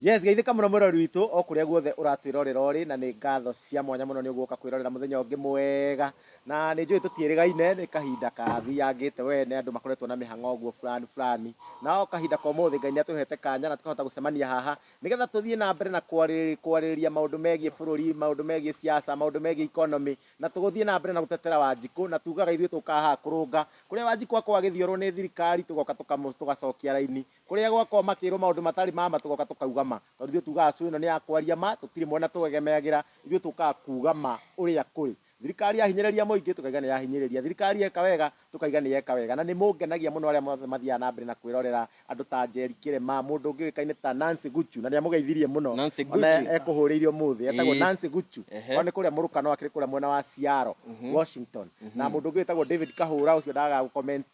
Yes, geithĩka mũno mwĩroreri witũ o kũrĩa guothe ũratwĩrorera ũrĩ, na nĩ ngatho cia mwanya mũno nĩ ũgũka kwĩrorera mũthenya ũngĩ mwega. Na nĩ njũĩ tũtiĩrĩgaine, nĩ kahinda kathiangĩte we nĩ andũ makoretwo na mĩhang'o ũguo fulani fulani. Na o kahinda ka ũmũthĩ Ngai nĩ atũhete kanya na tũkahota gũcemania haha nĩgetha tũthiĩ na mbere na kwarĩrĩria maũndũ megiĩ bũrũri, maũndũ megiĩ siasa, maũndũ megiĩ economy, na tũgũthiĩ na mbere na gũtetera Wanjikũ, na tugaga ithuĩ tũkaga haha kũrũnga kũrĩa Wanjikũ akorwo agĩthiorwo nĩ thirikari, tũgoka tũgacokia raini. Kũrĩa gwakorwo makĩrwo maũndũ matarĩ ma ma tũgoka tũkauga ma. Tondũ ithuĩ tugaga show ĩno nĩ ya kwaria ma, tũtirĩ mwena tũegemeagĩra, ithuĩ tũkaga kuga ma ũrĩa kũrĩ. Thirikari yahinyĩrĩria mũingĩ tũkaiga nĩ yahinyĩrĩria, thirikari yeka wega tũkaiga nĩ yeka wega. Na nĩ mũngenagia mũno arĩa mothe mathiaga na mbere na kwĩrorera andũ ta Njeri Kĩrema, mũndũ ũngĩ ũĩkaine ta Nancy Guchu, na nĩ amũgeithirie mũno. Nancy Ona Guchu. ekũhũrĩire ũmũthĩ, etagwo Nancy Guchu. O nĩ kũrĩa Mũrukano, akĩrĩ kũrĩa mwena wa Seattle, Washington. Na mũndũ ũngĩ wĩtagwo David Kahũra, ũcio ndagaga gũ comment.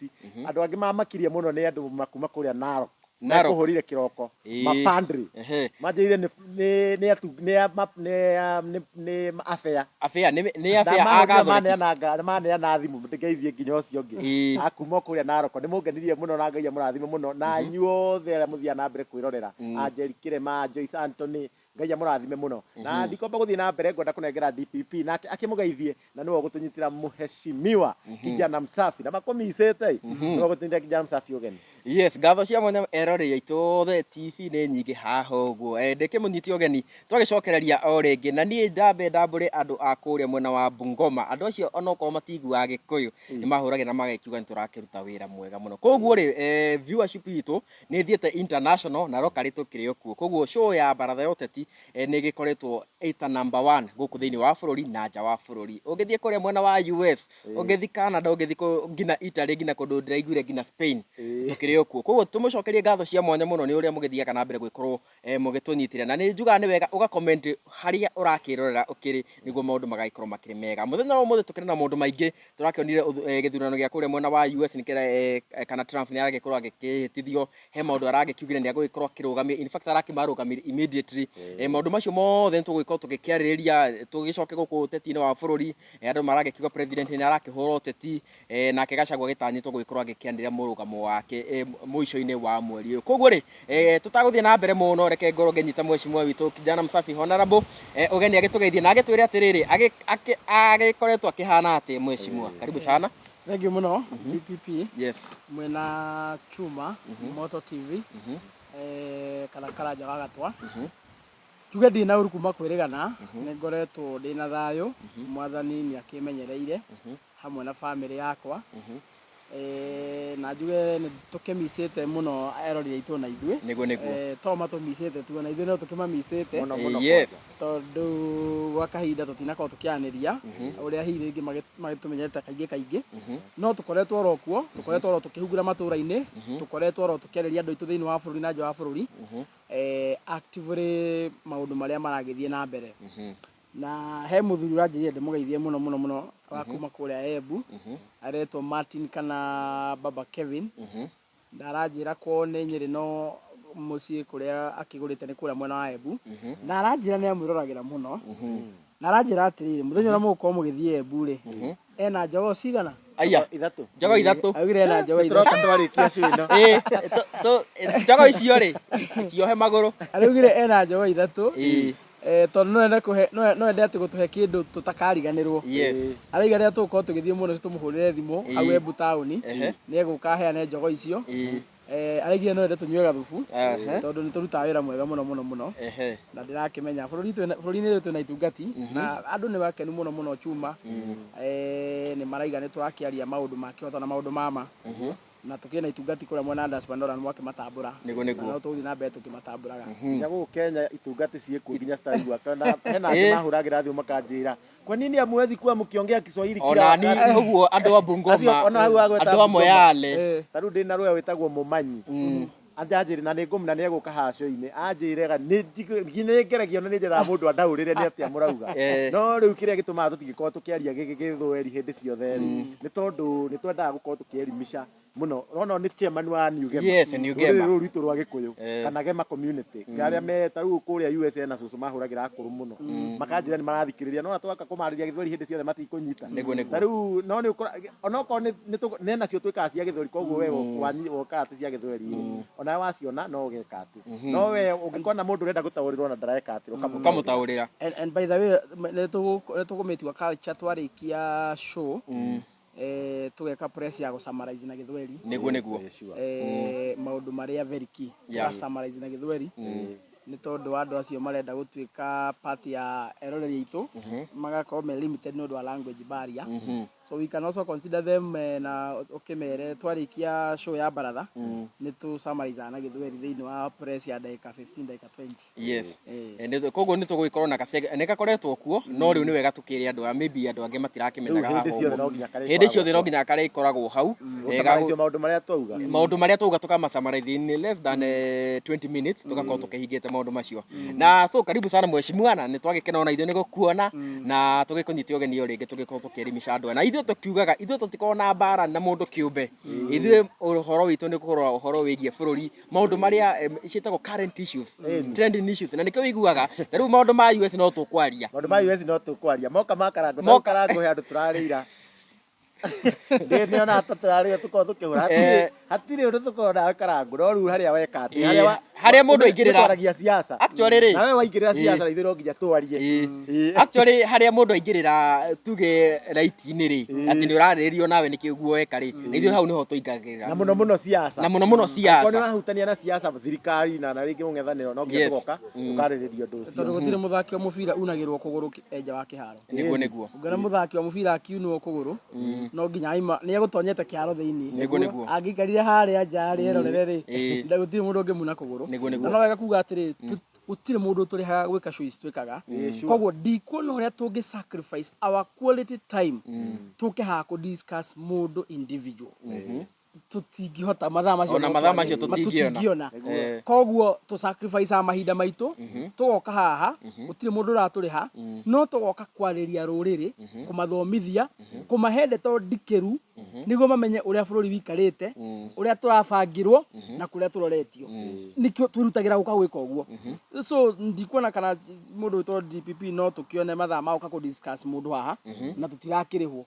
Andũ angĩ mamakirie mũno nĩ andũ makuma kũrĩa Narok. Narok. Mekũhũrire kĩroko. Mapandri. Manjĩrire nĩ nĩ nĩ atu nĩ a ma- nĩ a- nĩ nĩ abea. Abea nĩ abea a Gathoreki. Maneananga maneana thimũ ngeithie nginya ũcio ũngĩ. Akuma kũrĩa Narok. Nĩ mũngenirie mũno na Ngai amũrathime mũno na inyuothe arĩa mũthiaga na mbere kwĩrorera. Anjeri Kĩrema, Joyce Anthony, Ngai amũrathime mũno. Na ndikwamba gũthiĩ na mbere, ngwenda kũnengera DPP nake akĩmũgeithie, na nĩwe ũgũtũnyitĩra mũheshimiwa kijana msafi na makũmicĩte, nĩwe ũgũtũnyitĩra kijana msafi ũgeni. Yes, ngatho cia mwanya eroreri aitũ othe, TV nĩ nyingĩ haha ũguo. Ndĩkĩmũnyite ũgeni twagĩcokereria o rĩngĩ, na niĩ ndambe ndambũre andũ a kũrĩa mwena wa Bungoma. Andũ acio onokorwo matiguaga Gĩkũyũ, nĩ mahũragĩra na magĩkiuga nĩ tũrakĩruta wĩra mwega mũno. Koguo rĩ, viewership itũ nĩ ĩthiĩte international na locally tũkĩrĩ o kuo. Koguo show ya Baratha ya Ũteti nĩ ĩgĩkoretwo ĩta number one gũkũ thĩinĩ wa bũrũri na nja wa bũrũri. Ũngĩthiĩ kũrĩa mwena wa US, ũngĩthiĩ Canada, ũngĩthiĩ nginya Italy, nginya kũndũ ndĩraiguire nginya Spain, tũkĩrĩ o kuo. Koguo tũmũcokerie ngatho cia mwanya mũno nĩ ũrĩa mũgĩthiaga na mbere gũgĩkorwo mũgĩtũnyitĩrĩra. Na nĩ njugaga nĩ wega ũga comment harĩa ũrakĩrorera ũkĩrĩ nĩguo maũndũ magagĩkorwo makĩrĩ mega. Mũthenya wa ũmũthĩ tũkĩrĩ na maũndũ maingĩ. Tũrakĩonire gĩthurano gĩa kũrĩa mwena wa US nĩkĩra kana Trump nĩ aragĩkorwo agĩkĩhĩtithio, he maũndũ aragĩkiugire nĩ agũgĩkorwo akĩrũgamia, in fact arakĩmarũgamirie immediately. Maũndũ macio mothe nĩ tũgũgĩkorwo tũgĩkĩarĩrĩria, tũgĩcoke gũkũ ũteti-inĩ wa bũrũri, andũ maragĩkiuga president nĩ arakĩhũra ũteti, nake Gachagua agĩtanyĩtwo gũgĩkorwo agĩkĩanĩrĩra mũrũgamo wake mũico-inĩ wa mweri ũyũ. Koguo rĩ, tũtagũthiĩ na mbere mũno, reke ngorwo ngĩnyita mheshimiwa witũ kijana msafi honorable ũgeni agĩtũgeithie na agĩtwĩre atĩrĩrĩ, agĩkoretwo akĩhana atĩ mheshimiwa. Karibu sana. Thank you mũno DPP. Yes. Mwena Chuma Moto TV kana Karanja wa Gatwa. Njuge ndirĩ na ũru kuma kwĩrĩgana, nĩ ngoretwo ndĩna thayũ, Mwathani nĩ akĩmenyereire hamwe na bamĩrĩ yakwa. Na njuge nĩ tũkĩmicĩte mũno eroreri aitũ na ithuĩ. Nĩguo nĩguo. To matũmicĩte tu, ona ithuĩ no tũkĩmamicĩte. Mũno mũno. Yes. Tondũ gwa kahinda tũtinakorwo tũkĩaranĩria ũrĩa hihi rĩngĩ magĩtũmenyete kaingĩ kaingĩ, no tũkoretwo oro kuo, tũkoretwo oro tũkĩhungura matũra-inĩ, tũkoretwo oro tũkĩarĩria andũ aitũ thĩinĩ wa bũrũri na nja wa bũrũri, actively maũndũ marĩa maragĩthiĩ na mbere. Na he mũthuri ũranjĩrire ndĩmũgeithie mũno mũno mũno wa kuma kũrĩa Embu, aretwo Martin kana Baba Kevin. Na aranjĩra kwao nĩ Nyĩrĩ no mũciĩ kũrĩa akĩgũrĩte nĩ kũrĩa mwena wa Embu. Na aranjĩra nĩ amwĩroragĩra mũno. Na aranjĩra atĩrĩrĩ, mũthenya ũrĩa mũgũkorwo mũgĩthiĩ Embu rĩ, ena njogoo cigana? Aya. Ithatũ. Njogoo ithatũ. Augire ena njogoo ithatũ. Tũroka twarĩkia show ĩno. Njogoo icio rĩ, ciohe magũrũ. Araugire ena njogoo ithatũ. Tondũ no ende kũhe, no ende atĩ gũtũhe kĩndũ tũtakariganĩrwo. Yes. Arauga rĩrĩa tũgũkorwo tũgĩthiĩ mwena ũcio tũmũhũrĩre thimũ hau Embu taũni, nĩ egũka aheane njogoo icio. Araugire no ende tũnyue gathubu, tondũ nĩ tũrutaga wĩra mwega mũno mũno mũno. Na ndĩrakĩmenya bũrũri-inĩ ũyũ twĩna itungati na andũ nĩ akenu mũno mũno Chuma. Nĩ maraiga nĩ tũrakĩaria maũndũ ma kĩhoto na maũndũ ma ma. Na tũkĩrĩ na itungati kũrĩa mwena wa Diaspora nĩ mwakĩmatambũra. Nĩguo, nĩguo. Na no tũgũthiĩ na mbere tũkĩmatambũraga. Nginya gũkũ Kenya itungati ciĩkuo nginya citaraigua. Kana hena angĩ mahũragĩra thimũ makanjĩra, kwa nini hamuwezi kuwa mkiongea Kiswahili kila Ona ni wakati? ũguo andũ a Bungoma, Acio, ona hau agweta andũ a Bungoma. Moyale. Ta rĩu ndĩna rũya wĩtagwo Mũmanyi. Anjanjĩre na nĩ ngũmũna nĩ egũka haha show-inĩ. Anjĩre ga nĩ nginya nĩ ngeragia ona nĩ njethaga mũndũ andaũrĩre nĩ atĩa mũrauga. No rĩu kĩrĩa gĩtũmaga tũtingĩkorwo tũkĩaria Gĩthweri hĩndĩ ciothe rĩ, nĩ tondũ nĩ twendaga gũkorwo tũkĩelimisha Mũno ũrona nĩ chairman wa New Gema. Yes, New Gema. Rũrĩrĩ rũrũ rwitũ rwa Gĩkũyũ kana Gema community. Arĩa me ta rĩu kũrĩa USA na cũcũ mahũragĩra akũrũ mũno. Makanjĩra nĩ marathikĩrĩria no twaka kũmarĩria gĩthweri hĩndĩ ciothe matikũnyita. Nĩguo, nĩguo. Ta rĩu no nĩ ũkora onokorwo nĩ nacio twĩkaga cia gĩthweri koguo we woka atĩ cia gĩthweri rĩ onawe waciona no ũgeka atĩ. No we ũngĩkona mũndũ ũrenda gũtaũrĩrwo na ndareka atĩ ũkamũtaũrĩra. Ũkamũtaũrĩra. And by the way, nĩ tũkũmĩtua culture twarĩkia show, tũgeka press ya gũ-summarize na gĩthweri. Nĩguo, nĩguo. Maũndũ marĩa very key tũga-summarize na gĩthweri nĩ tondũ wa andũ acio marenda gũtuĩka part ya eroreri aitũ magakorwo me limited nĩ ũndũ wa language barrier. So we can also consider them, na ũkĩmere twarĩkia show ya baratha nĩ tũ summarize na gĩthweri thĩinĩ wa press ya ndagĩka 15, ndagĩka 20. Koguo nĩ tũgũgĩkorwo na nĩ gakoretwo kuo no rĩu nĩ wega tũkĩre andũ a maybe andũ angĩ matirakĩmenyaga. Rĩu haha hĩndĩ ciothe ũguo. No nginya karĩkoragwo Hĩndĩ ciothe no kuo. Nginya karĩkoragwo hau. Gũsummarize maũndũ marĩa twauga. Maũndũ marĩa twauga tũkamasummarize in less than 20 minutes, tũgakorwo tũkĩhingĩte maũndũ macio. Na so karibu sana mheshimiwa, na nĩ twagĩkena ona ithuĩ nĩ gũkuona na tũgĩkũnyita ũgeni o rĩngĩ tũgĩkorwo tũkĩelimisha andũ aya. Na ithuĩ tũkiugaga ithuĩ tũtikoragwo na mbara na mũndũ kĩũmbe. Ithuĩ ũhoro witũ nĩ kũrora ũhoro wĩgiĩ bũrũri, maũndũ marĩa ciĩtagwo current issues, trending issues, na nĩkĩo wĩiguaga ta rĩu maũndũ ma US no tũkwaria. Maũndũ ma US no tũkwaria moka makarango makarango he andũ tũrarĩira ndĩ nĩona ta tũrarĩra tũkorwo tũkĩhũra hatirĩ hatirĩ ũndũ tũkorwo nawe karango no rĩu harĩa weka atĩ Harĩa mũndũ aingĩrĩra. Twaragia siasa. Actually rĩ, nawe waingĩrĩra siasa na ithuĩ no nginya twarie. Actually harĩa mũndũ aingĩrĩra tuge raiti-inĩ rĩ, atĩ nĩ ũrarĩrĩrio nawe nĩkĩ ũguo weka rĩ, na ithuĩ hau nĩho tũingagĩrĩra. Na mũno mũno siasa. Na mũno mũno Angĩkorwo nĩ siasa. ũrahutania na siasa, thirikari na rĩngĩ mũng'ethanĩro, no nginya tũgoka tũkarĩrĩria ũndũ ũcio. Tondũ gũtirĩ mũthaki wa mũbira unagĩrwo kũgũrũ nja wa kĩharo. Nĩguo, nĩguo. Ũngĩona mũthaki wa mũbira akiunwo kũgũrũ, no nginya aima nĩ egũtonyete kĩharo thĩinĩ. Nĩguo, nĩguo. Angĩikarire harĩa nja rĩerorere rĩ, gũtirĩ mũndũ ũngĩmuna kũgũrũ. Nĩguo, nĩguo. Na no wega kuga atĩrĩ, gũtirĩ mũndũ tũrĩhaga gwĩka show ici twĩkaga. Koguo ndikuona ũrĩa tũngĩ sacrifice our quality time tũke haha kũ discuss mũndũ individual. Tũtingĩhota mathaa macio. Ona No mathaa macio tũtingĩona. Tũtingĩona. Koguo tũ sacrifice mahinda maitũ tũgoka haha. Gũtirĩ mũndũ ũratũrĩha, no tũgoka kwarĩria rũrĩrĩ, kũmathomithia, kũmahe ndeto ndikĩru nĩguo mamenye ũrĩa bũrũri wikarĩte, ũrĩa tũrabangĩrwo na kũrĩa tũroretio. Nĩkĩo twĩrutagĩra gũka gwĩka ũguo. So ndikuona kana mũndũ wĩtwo DPP no tũkĩone mathaa ma gũka kũ discuss mũndũ haha na tũtirakĩrĩhwo.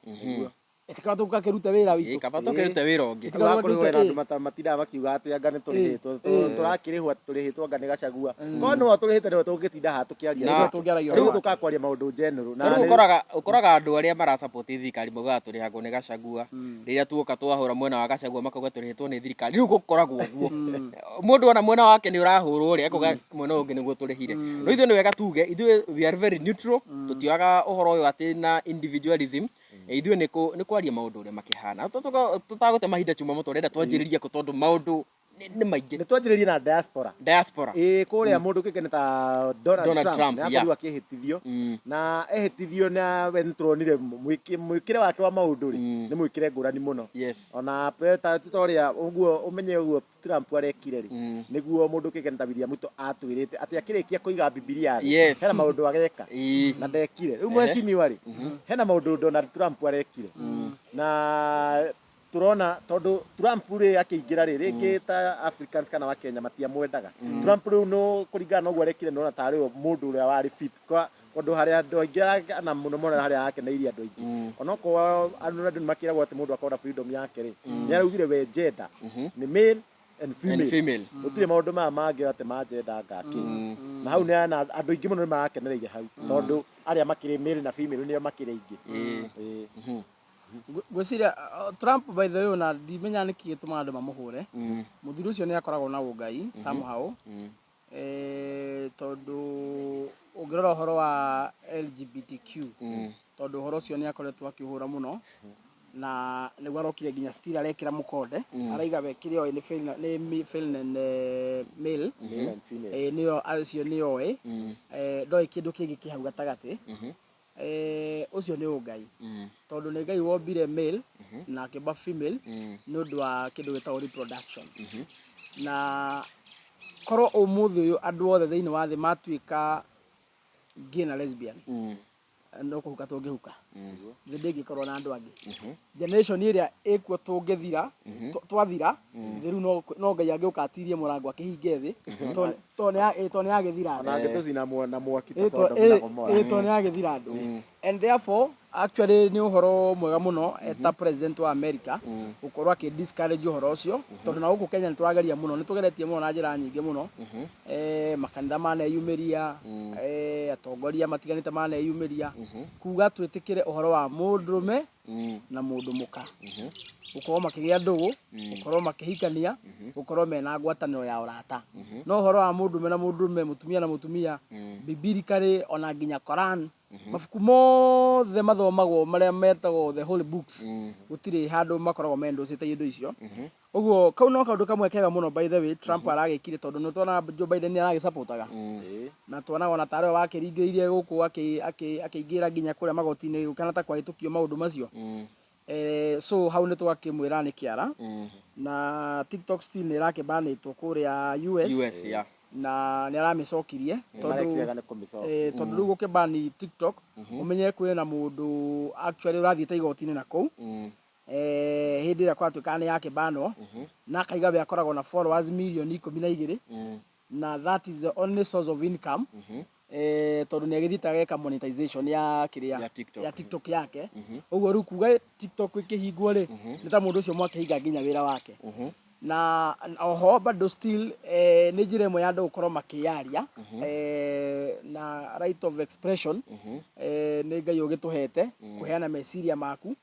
Ĩtikaba tũgakĩruta wĩra witũ. Kaba tũkĩrute wĩra ũngĩ. Tiga Rĩu gũkĩruta kwĩna andũ matindaga makiuga atĩ anga nĩ tũrĩhĩtwo. Tũrakĩrĩhwo atĩ tũrĩhĩtwo anga nĩ Gachagua. Korwo nĩwe tũrĩhĩte nĩwe tũngĩtinda haha tũkĩaria. Na- Tũngĩaragia Rĩu ũhoro. tũkaga kwaria maũndũ general. Na Rĩu ũkoraga andũ arĩa marasupport thirikari maugaga tũrĩhagwo nĩ Gachagua. Rĩrĩa tuoka twahũra mwena wa Gachagua makauga tũrĩhĩtwo nĩ thirikari. Rĩu gũkoragwo ũguo, mũndũ ona mwena wake nĩ ũrahũrwo rĩ, akauga mwena ũyũ ũngĩ nĩguo tũrĩhire. No ithuĩ nĩ wega tuge ithuĩ we are very neutral. Tũtioyaga ũhoro ũyũ atĩ na individualism. Ithuĩ nĩ kwaria maũndũ ũrĩa makĩhana. Tũtagũte mahinda chuma mũtũ ũrenda twanjĩrĩrie kũ, tondũ maũndũ nĩ maingĩ. Nĩ twanjĩrĩrie na diaspora. Diaspora. Ĩĩ, kũrĩa mũndũ kĩngĩ nĩ ta Donald Donald Trump, Trump, nĩ akorirwo akĩhĩtithio na ehĩtithio na we nĩ tũronire mwĩkĩre wake wa maũndũ rĩ, nĩ mwĩkĩre ngũrani mũno. Ona ta ũrĩa ũguo ũmenye ũguo Trump arekire rĩ, nĩguo mũndũ kĩngĩ nĩ ta William Ruto atwĩrĩte atĩ akĩrĩkia kũiga Bibilia rĩ, hena maũndũ ageka na ndekire. Rĩu mheshimiwa rĩ, hena maũndũ Donald Trump arekire na turona tondũ Trump rĩ akĩingĩra rĩ, rĩngĩ ta Africans kana wa Kenya matiamwendaga Trump. Rĩu no kũringana na ũguo arekire, nĩona tarĩ we mũndũ ũrĩa warĩ fit kwa tondũ harĩa andũ aingĩ na mũno mũno harĩa akeneirie andũ aingĩ, onokorwo andũ nĩ makĩragwo atĩ mũndũ akorwo na freedom yake rĩ, nĩ araugire we gender nĩ male and female. And female. Gũtirĩ maũndũ maya mangĩ atĩ ma gender ngakĩ na hau nĩ na andũ aingĩ mũno nĩ marakenereire hau tondũ arĩa makĩrĩ male na female nĩo makĩrĩ aingĩ. Ĩĩ. Ngwĩciria Trump, by the way, ona ndimenya nĩkĩ gĩtũmaga andũ mamũhũre. Mũthuri ũcio nĩ akoragwo na ũngai somehow, tondũ ũngĩrora ũhoro wa LGBTQ, tondũ ũhoro ũcio nĩ akoretwo akĩũhũra mũno na nĩguo arokire nginya still arekĩra mũkonde, araiga we kĩrĩa oĩ nĩ female and male. Male and female. Nĩyo acio nĩyo oĩ. Ndoĩ kĩndũ kĩngĩ kĩ hau gatagatĩ. Ũcio nĩ ũngai tondũ nĩ Ngai wombire male na akĩũmba female nĩ ũndũ wa kĩndũ gĩtagwo reproduction. Na korwo ũmũthĩ ũyũ andũ othe thĩinĩ wa thĩ matuĩka gay na lesbian, No kũhuka tũngĩhuka, thĩ ndĩngĩkorwo na andũ angĩ. Generation ĩrĩa ĩkuo tũngĩthira, twathira thĩ rĩu no Ngai angĩũka atirie mũrango akĩhinge thĩ, tondũ nĩ yagĩthira Ona andũ. Angĩtũcina na mwaki ta Ĩ, Sodom na Gomora. Tondũ nĩ yagĩthira andũ, and therefore actually nĩ ũhoro mwega mũno ta president wa America gũkorwo akĩ discourage ũhoro ũcio, tondũ na gũkũ Kenya nĩ tũrageria mũno, nĩ tũgeretie mũno na njĩra nyingĩ mũno. Makanitha maneyumĩria, atongoria matiganĩte maneyumĩria kuga twĩtĩkĩre ũhoro wa mũndũrũme na mũndũ mũka gũkorwo makĩgĩa ndũgũ, gũkorwo makĩhikania, gũkorwo mena ngwatanĩro ya ũrata. No ũhoro wa mũndũrũme na mũndũrũme, mũtumia na mũtumia, biblically ona nginya Koran, mabuku mothe mathomagwo marĩa metagwo the holy books, gũtirĩ handũ makoragwo mendũcĩte indo icio. Ũguo kau no kaũndũ kamwe kega mũno, by the way, Trump aragĩkire, tondũ nĩ tuona Joe Biden nĩ aragĩcapotaga na tuonaga ona tarĩ we wakĩringĩrĩirie gũkũ akĩingĩra nginya kũrĩa magoti-inĩ gũkĩhana ta kwahĩtũkio maũndũ macio. So hau nĩ twakĩmwĩra nĩ kĩara na TikTok still nĩ ĩrakĩbanĩtwo kũrĩa US, US, yeah. Na nĩ aramĩcokirie tondũ Marekĩrega nĩ kũmĩcokia. Tondũ rĩu gũkĩbani TikTok, ũmenye kwĩna mũndũ actually ũrathiĩte igoti-inĩ na kũu hĩndĩ ĩrĩa kwatuĩkaga nĩ yakĩbanwo, na akaiga we akoragwo na followers mirioni 12, na that is the only source of income, tondũ nĩ agĩthiĩte ageka monetization ya kĩrĩa Ya TikTok. Ya TikTok yake. Ũguo rĩu kuga TikTok ĩkĩhingwo rĩ, nĩ ta mũndũ ũcio mwakĩhinga nginya wĩra wake. Na oho bado still nĩ njĩra ĩmwe ya andũ gũkorwo makĩyaria, na right of expression nĩ Ngai ũgĩtũhete kũheana meciria maku,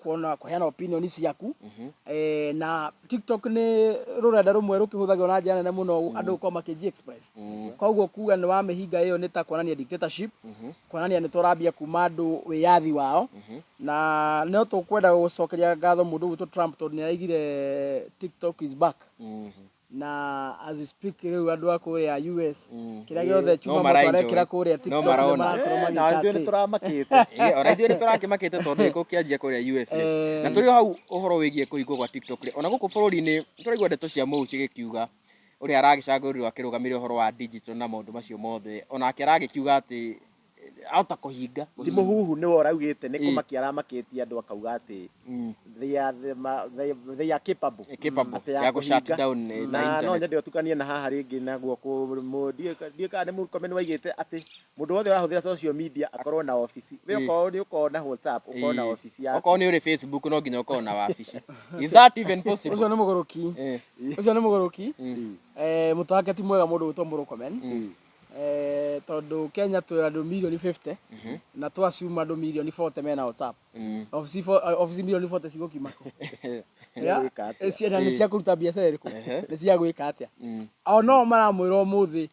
kuona kũheana opinion ciaku. Na TikTok nĩ rũrenda rũmwe rũkĩhũthagĩrwo na njĩra nene mũno andũ gũkorwo makĩji express. Koguo kuga nĩ wamĩhinga, ĩyo nĩ ta kuonania dictatorship, kuonania nĩ tũrambia kuma andũ wĩyathi wao. Na no tũkwenda gũcokeria ngatho mũndũ ũgwĩtwo Trump, tondũ nĩ araigire TikTok is back, na as we speak rĩu andũ a kũrĩa US, kĩrĩa gĩothe chuma No moto mara-enjoy. arekĩra kũrĩa No TikTok nĩ marona. marakorwo Na magĩka ithuĩ nĩ atĩ tũramakĩte. Ĩ, ona ithuĩ nĩ tũrakĩmakĩte tondũ ĩgũkĩanjia kũrĩa US rĩ. Na tũrĩ o hau ũhoro wĩgiĩ kũhingwo gwa TikTok rĩ, ona gũkũ bũrũri-inĩ tũraigua ndeto cia mũhu cigĩkiuga ũrĩa aragĩcagũrirwo akĩrũgamĩrĩra ũhoro wa digital na maũndũ macio mothe, onake aragĩkiuga atĩ ahota kũhinga. Ti mũhuhu, nĩwe ũraugĩte nĩ kũmakia aramakĩtie andũ, akauga atĩ they are capable Capable atĩ ya kũ shut kũhinga. down Na na no internet. Nyende ũtukanie na haha rĩngĩ naguo ndiũĩ kana nĩ Murkomen waigĩte atĩ mũndũ wothe ũrahũthĩra social media akorwo na ofici. We okorwo nĩ ũkorwo na WhatsApp, ũkorwo na ofici yaku. Okorwo nĩ ũrĩ Facebook, no nginya ũkorwo na wabici. Is that even possible? Ũcio nĩ mũgũrũki. Ũcio nĩ mũgũrũki. Mũtwe wake ti mwega, mũndũ gwĩtwo Murkomen. Tondũ Kenya twĩ andũ mirioni 50, na tũ assume andũ mirioni 40 mena WhatsApp. Ofici mirioni 40 cigũkiuma kũ? Cia gwĩka atĩa? Na nĩ cia kũruta biacara ĩrĩkũ? Nĩ cia gwĩka atĩa? O no maramwĩra ũmũthĩ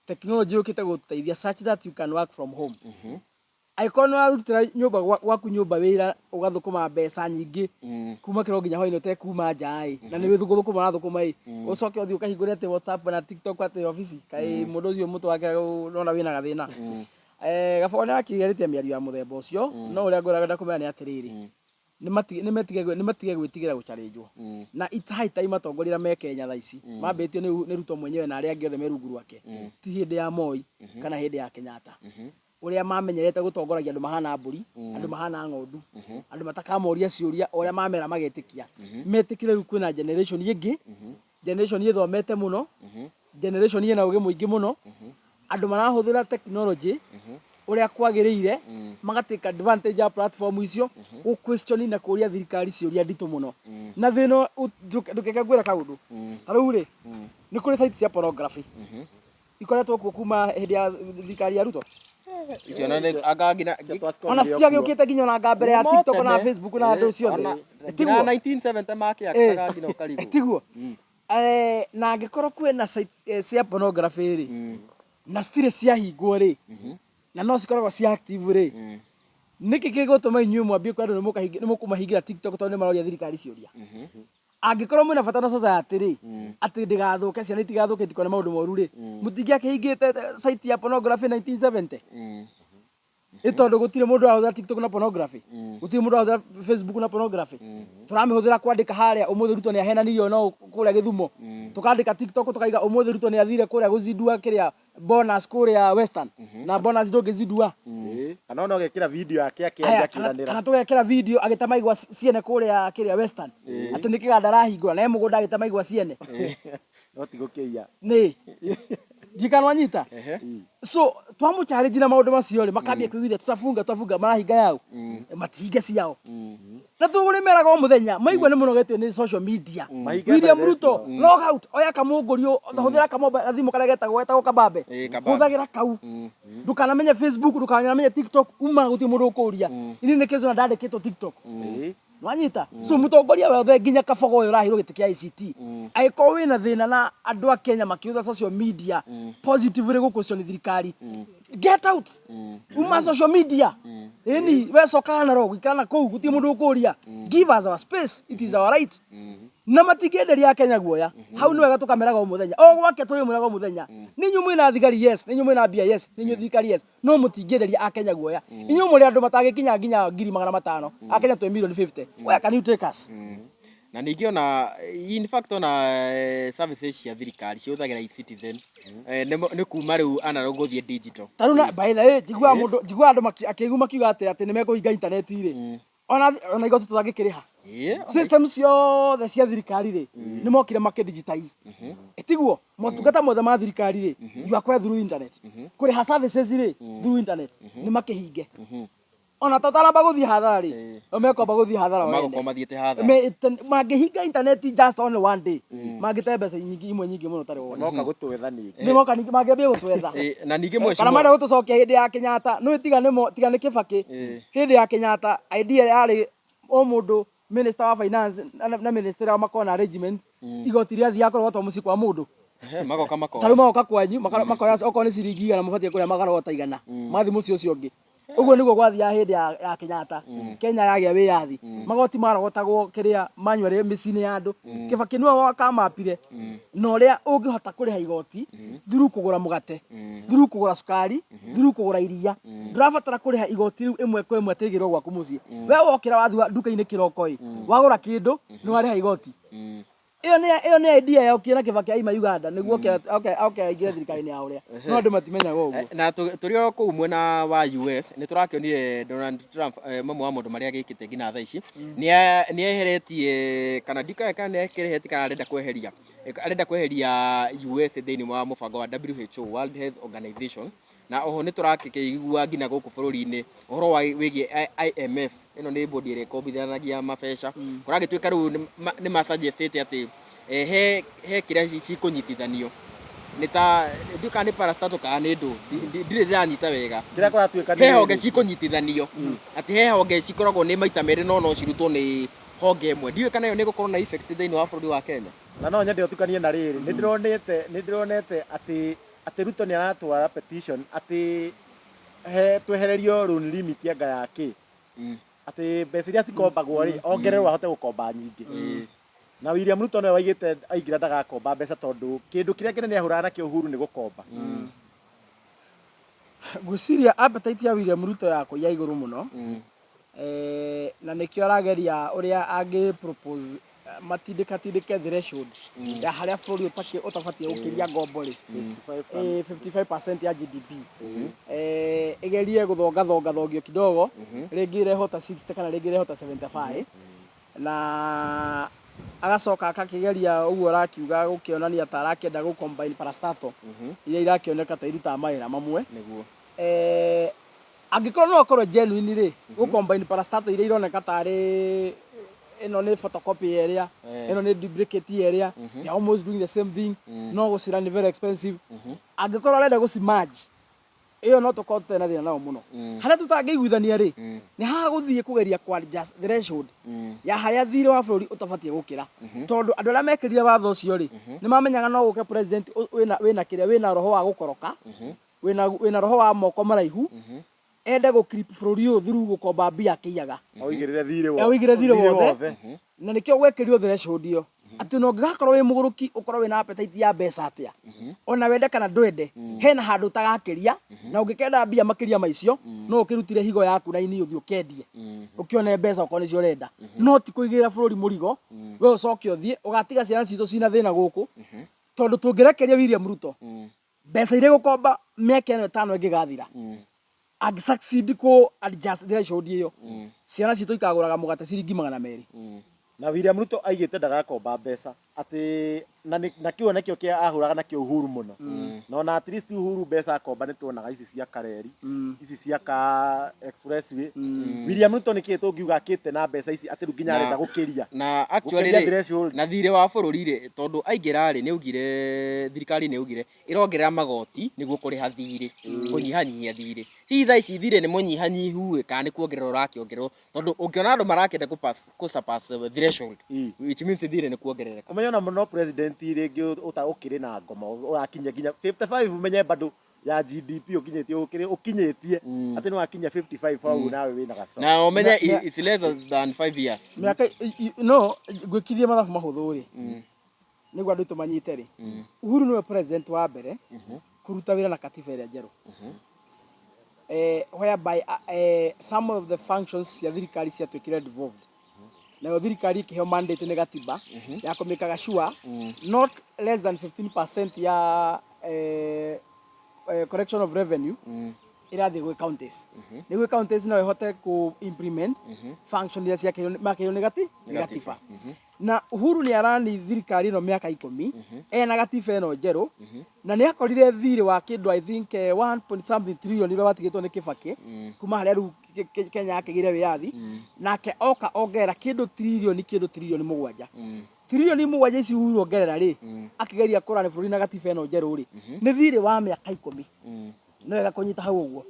technology yũkĩte gũteithia such that you can work from home. Angĩkorwo nĩ warutĩra nyũmba gwaku nyũmba wĩra, ũgathũkũma mbeca nyingĩ kuma kĩro nginya hwainĩ ũtekuma nja ĩ, na nĩ wĩthũkũthũkũma ũrathũkũma ĩ, ũcoke ũthiĩ ũkahingũre atĩ WhatsApp na TikTok atĩ obici, kaĩ mũndũ ũcio mũtwe wake nona wĩna gathĩna. Gaboko nĩ akĩgeretie mĩario ya mũthemba ũcio, no ũrĩa ngwenda kũmera nĩ atĩrĩrĩ, nĩ matige gwĩtigĩra gũcharĩnjwo, na it's high time atongoria arĩa me Kenya thaa ici mambĩtio nĩ Ruto mwenyewe na arĩa angĩ othe me rungu rwake, ti hĩndĩ ya Moi kana hĩndĩ ya Kenyatta ũrĩa mamenyerete gũtongoragia andũ mahana mbũri, andũ mahana ng'ondu, andũ matakamoria ciũria, o ũrĩa mamera magetĩkia. Metĩkĩre rĩu kwĩna generation ĩngĩ, generation ĩthomete mũno, generation ĩna ũgĩ mũingĩ mũno, andũ marahũthĩra technology ũrĩa kwagĩrĩire, maga take advantage ya platform icio gũ question na kũria thirikari ciũria nditũ mũno. Na thĩna ndũkeke ngwĩra kaũndũ ta rĩu rĩ, nĩ kũrĩ site cia pornography ikoretwo kuo kuma hĩndĩ ya thirikari ya Ruto. Icio na nĩ anga nginya Cia Twascom Ona irĩ o kuo. citiagĩũkĩte nginya ona mbere ya Kuma TikTok na tene. Facebook na andũ ciothe. Ona Tiguo? nginya 1970 makĩakaga nginya ũkarigwo. Tiguo? Na angĩkorwo kwĩna site cia pornography rĩ, na citirĩ ciahingwo rĩ, na no cikoragwo ci active rĩ, nĩkĩ gĩgũtũma inyuĩ mwambie kwenda nĩ mũkũmahingĩra TikTok tondũ nĩ maroria thirikari ciũria? Angĩkorwo mwĩna bata na society rĩ, atĩ ndĩgathũke, ciana itigathũke, itikone maũndũ moru rĩ, mũtingĩakĩhingĩte site ya pornography 1970? Nĩ tondũ gũtirĩ mũndũ ũrahũthĩra TikTok na pornography. Gũtirĩ mũndũ ũrahũthĩra Facebook na pornography. Tũramĩhũthĩra kwandĩka harĩa ũmũthĩ Ruto nĩ ahenanirio no kũrĩa Gĩthumo. Tũkandĩka TikTok tũkaiga ũmũthĩ Ruto nĩ athire kũrĩa gũzindua kĩrĩa bonus kũrĩa Western. Na bonus ndũngĩzindua. Ĩĩ. Kana ona ũgekĩra video yake akĩaria Aya, kana akĩranĩra. kana tũgekĩra video agĩtema igwa ciene kũrĩa kĩrĩa Western. Atĩ nĩ kĩganda arahingũra na e mũgũnda agĩtema igwa ciene. No ti gũkĩiya. Nĩ. Ndikanwanyita. So twamũ challenge na maũndũ macio rĩ, makambia kwĩiguithia tutafunga tutafunga, marahinga yao matihinge ciao. Na tũrĩmeraga o mũthenya maigua nĩ mũnogetio nĩ social media. Mahinge William mbere Ruto log out, oya kamũngũriũ, hũthĩra kamobile gathimũ karĩa getagwo getagwo kabambe. Ĩĩ, kabambe. Hũthagĩra kau, ndũkanamenye Facebook, ndũkanamenye TikTok, uma gũtirĩ mũndũ ũkũria ini nĩ kĩzona ndandĩkĩtwo TikTok. Nwanyita? So mũtongoria wothe nginya kabogo ũyũ ũraheirwo gĩtĩ kĩa ICT, angĩkorwo wĩna thĩna na andũ a Kenya makĩhũthĩra social media positively gũ question thirikari, get out, uma social media. Ĩni we coka Narok, ikara na kũu, gũtirĩ mũndũ ũkũria. Give us our space, it is our right. Na matingĩenderia Kenya guoya. Hau nĩ wega tũkameraga o mũthenya, o gwake tũrĩmwĩraga o mũthenya, nĩ inyuĩ mwĩna thigari, yes, nĩ inyuĩ mwĩna mbia, yes, nĩ inyuĩ thirikari, yes, no mũtingĩenderia a Kenya guoya. Inyuĩ mũrĩ andũ matangĩkinya nginya 500,000. A Kenya twĩ milioni 50. Where can you take us? Na ningĩ ona in fact ona services cia thirikari cihũthagĩra eCitizen. Nĩ kuma rĩu analog gũthiĩ digital. Ta rĩu na by the way, njiguaga mũndũ, njiguaga andũ akĩigua makiuga atĩ nĩ mekũhinga intaneti rĩ, ona igoti tũtangĩkĩrĩha. System ciothe cia thirikari rĩ, nĩ mokire makĩ digitize, ĩtiguo motungata mothe ma thirikari rĩ, you acquire through internet, kũrĩha services rĩ through internet, nĩ makĩhinge ona tũtaramba gũthiĩ hathara rĩ, o mekwamba gũthiĩ hathara o ene. Magũkorwo mathiĩte hathara. Mangĩhinga internet just only one day, mangĩte mbeca nyingĩ imwe nyingĩ mũno tarĩ wona. Moka gũtwetha ningĩ. Nĩ moka ningĩ mangĩambia gũtwetha. Na ningĩ Kana mheshimiwa marenda gũtũcokia hĩndĩ ya Kenyatta, nĩ tiga nĩ tiga nĩ Kibaki. Hĩndĩ ya Kenyatta idea yarĩ o mũndũ minister wa finance na minister wa makorwo na arrangement, igoti rĩathiaga kũrogotwo mũciĩ kwa mũndũ. Magoka makoya. Ta rĩu magoka kwanyu, makoya okorwo nĩ ciringi 100 mũbatiĩ kũrĩa, makarogota 100, mathiĩ mũciĩ ũcio ũngĩ. Ũguo nĩguo gwathiaga hĩndĩ ya Kenyatta. Kenya yagĩa wĩyathi, magoti marogotagwo kĩrĩa manually mĩciĩ-inĩ ya andũ. Kibaki nĩwe wakamapire na ũrĩa ũngĩhota kũrĩha igoti through kũgũra mũgate, through kũgũra cukari, through kũgũra iria. Ndũrabatara kũrĩha igoti rĩu ĩmwe kwa ĩmwe atĩ rĩigĩrwo gwaku mũciĩ. We wokĩra wathiĩ nduka-inĩ kĩroko ĩ, wagũra kĩndũ, nĩ warĩha igoti. Ĩyo nĩ idea yokire na Kibaki aima Uganda nĩguo oke aingĩre thirikari-inĩ ya ũrĩa, no andũ matimenyaga ũguo. Na tũrĩ o kũu mwena wa US nĩ tũrakĩonire Donald Trump, mamwe wa maũndũ marĩa agĩkĩte nginya thaa ici nĩ eheretie, kana ndikũĩ kana nĩ akĩrehetie kana arenda kweheria US thĩinĩ wa mũbango wa WHO, World Health Organization. Na oho nĩ tũrakĩigua nginya gũkũ bũrũri-inĩ ũhoro wa wĩgiĩ IMF, ĩno nĩ bodi ĩrĩa ĩkombithanagia mabeca, kũragĩtuĩka rĩu nĩ masuggestĩte atĩ he kĩrĩa cikũnyitithanio, nĩ ta ndiũĩ kana nĩ parastatal kana nĩ ndũ. Ndirĩ ndĩranyita wega. Kĩrĩa kũratuĩka nĩ He honge rĩrĩ. cikũnyitithanio, atĩ he honge cikoragwo nĩ maita merĩ no no cirutwo nĩ honge ĩmwe. Ndiũĩ kana ĩyo nĩ ĩgũkorwo na effect thĩinĩ wa bũrũri wa Kenya. Na no nyende ũtukanie na rĩrĩ, nĩ ndĩronete atĩ Ruto nĩ aratwara petition atĩ he twehererio loan limit anga ya kĩ, atĩ mbeca iria cikombagwo rĩ, ongererwo ahote gũkomba nyingĩ. Na William Ruto nĩwe waigĩte aingĩra ndagakomba mbeca, tondũ kĩndũ kĩrĩa kĩnene ahũraga nakĩo Uhuru nĩ gũkomba. Ngwĩciria appetite ya William Ruto ya kũiya igũrũ mũno. Na nĩkĩo arageria ũrĩa angĩ propose matindĩkatindĩke threshold ya harĩa bũrũri ũtabatiĩ gũkĩria ngombo rĩ, 55% ya GDP, ĩgerie gũthongathonga thongio kidogo, rĩngĩ ĩrehwo ta 60 kana rĩngĩ ĩrehwo ta 75, na agacoka akakĩgeria ũguo arakiuga gũkĩonania ta arakĩenda gũ combine parastatal iria irakĩoneka ta irutaga mawĩra mamwe. Angĩkorwo no akorwo genuine rĩ, gũ combine parastatal iria ironeka tarĩ ĩno nĩ photocopy ya ĩrĩa, ĩno nĩ duplicate ya ĩrĩa, they are almost doing the same thing, no gũcira nĩ very expensive. Angĩkorwo arenda gũci-merge, ĩyo no tũkorwo tũtarĩ na thĩna nayo mũno. Harĩa tũtangĩiguithania rĩ, nĩ haha gũthiĩ kũgeria kwa adjust threshold ya harĩa thirĩ wa bũrũri ũtabatiĩ gũkĩra, tondũ andũ arĩa mekĩrire watho ũcio rĩ, nĩ mamenyaga no gũke president wĩna kĩrĩa, wĩna roho wa gũkoroka, wĩna roho wa moko maraihu, ende gũ clip bũrũri ũyũ through gũkomba mbia akĩiyaga. Oigĩrĩre thirĩ Oigĩrĩre thirĩ wothe. Na nĩkĩo gwekĩrirwo threshold ĩyo. Atĩ ona ũngĩgakorwo wĩ mũgũrũki, ũkorwo wĩna appetite ya mbeca atĩa, ona wende kana ndwende, hena handũ ũtagakĩria, na ũngĩkenda mbia makĩria ma icio, no ũkĩrutire higo yaku na ini ũthiĩ ũkendie, ũkĩone mbeca okorwo nĩcio ũrenda. No ti kũigĩrĩra bũrũri mũrigo, we ũcoke ũthiĩ, ũgatiga ciana citũ cina thĩna gũkũ, tondũ tũngĩrekeria William Ruto, mbeca iria egũkomba mĩaka ĩno ĩtano ĩngĩgathira, angĩ succeed kũ adjust threshold ĩyo, ciana citũ ikagũraga mũgate ciringi 200. Na William Ruto aigĩte ndagakomba mbeca atĩ na na kĩo nakĩo kĩa ahũraga nakĩo Uhuru mũno, na ona at least Uhuru mbeca akomba nĩ tuonaga ici cia kareri, ici cia ka expressway. William Ruto nĩkĩ tũngiuga akĩte na mbeca ici atĩ rĩu nginya arenda gũkĩria na actually gũkĩria rĩ, threshold? Na thirĩ wa bũrũri rĩ, tondũ aingĩra rĩ, nĩ augire, thirikari nĩ augire ĩrongerera magoti nĩguo kũrĩha thirĩ, kũnyihanyihia thirĩ. Hihi thaa ici thirĩ nĩ mũnyihanyihu ĩ, kana nĩ kuongerera ũrakĩongererwo? Tondũ ũngĩona andũ marakĩenda kũ surpass threshold, which means thirĩ nĩ kuongerereka. Ũmenye ona mũno president rĩngĩ ũkĩrĩ na ngoma ũrakinyia nginya 55, ũmenye bado ya GDP ũkinyĩtie ũkĩrĩ ũkinyĩtie atĩ nĩ wakinyia 55 hau nawe wĩna gaco. Na ũmenye it's less than 5 years. Mĩaka no ngwĩkithie mathabu mahũthũ rĩ, nĩguo andũ aitũ manyite rĩ, Uhuru nĩwe president wa mbere kũruta wĩra na katiba ĩrĩa njerũ, whereby some of the functions cia thirikari ciatuĩkire devolved, nayo thirikari ĩkĩheo mandate nĩ gatiba ya kũmĩkaga sure not less than 15% ya collection of revenue ĩrathiĩ gwĩ counties, nĩguo counties no ĩhote kũ implement function iria ciakĩirwo makĩirwo nĩ gatiba. Na Uhuru nĩ arani thirikari ĩno mĩaka 10 ena gatiba ĩno njerũ, na nĩ akorire thirĩ wa kĩndũ, I think, 1 point something trillion ũrĩa watigĩtwo nĩ Kibaki kuma harĩa rĩu Kenya yakĩgĩire wĩyathi. Nake oka ongerera kĩndũ 7. 7 trillion ici Uhuru ongerera rĩ, akĩgeria kũrani bũrũri na gatiba ĩno njerũ rĩ, nĩ thirĩ wa mĩaka 10. No wega kũnyita hau ũguo.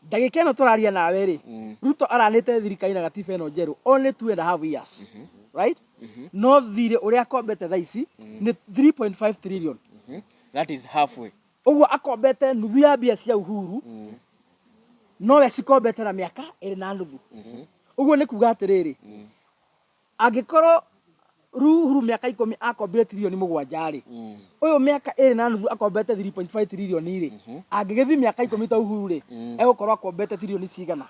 Ndagĩka ĩno tũraria nawe rĩ, Ruto aranĩte thirikari na gatiba ĩno njerũ only 2.5 years, right? No thirĩ ũrĩa akombete thaa ici nĩ 3.5 trillion. That is halfway. Ũguo akombete nuthu ya mbia cia Uhuru, nowe cikombete na mĩaka 2.5. Ũguo nĩ kuga atĩrĩrĩ, angĩkorwo rĩu Uhuru mĩaka 10 akombire 7 trillion rĩ, ũyũ mĩaka 2.5 akombete 3.5 trillion rĩ, angĩgĩthiĩ mĩaka 10 ta Uhuru rĩ, egũkorwo akombete trillion cigana?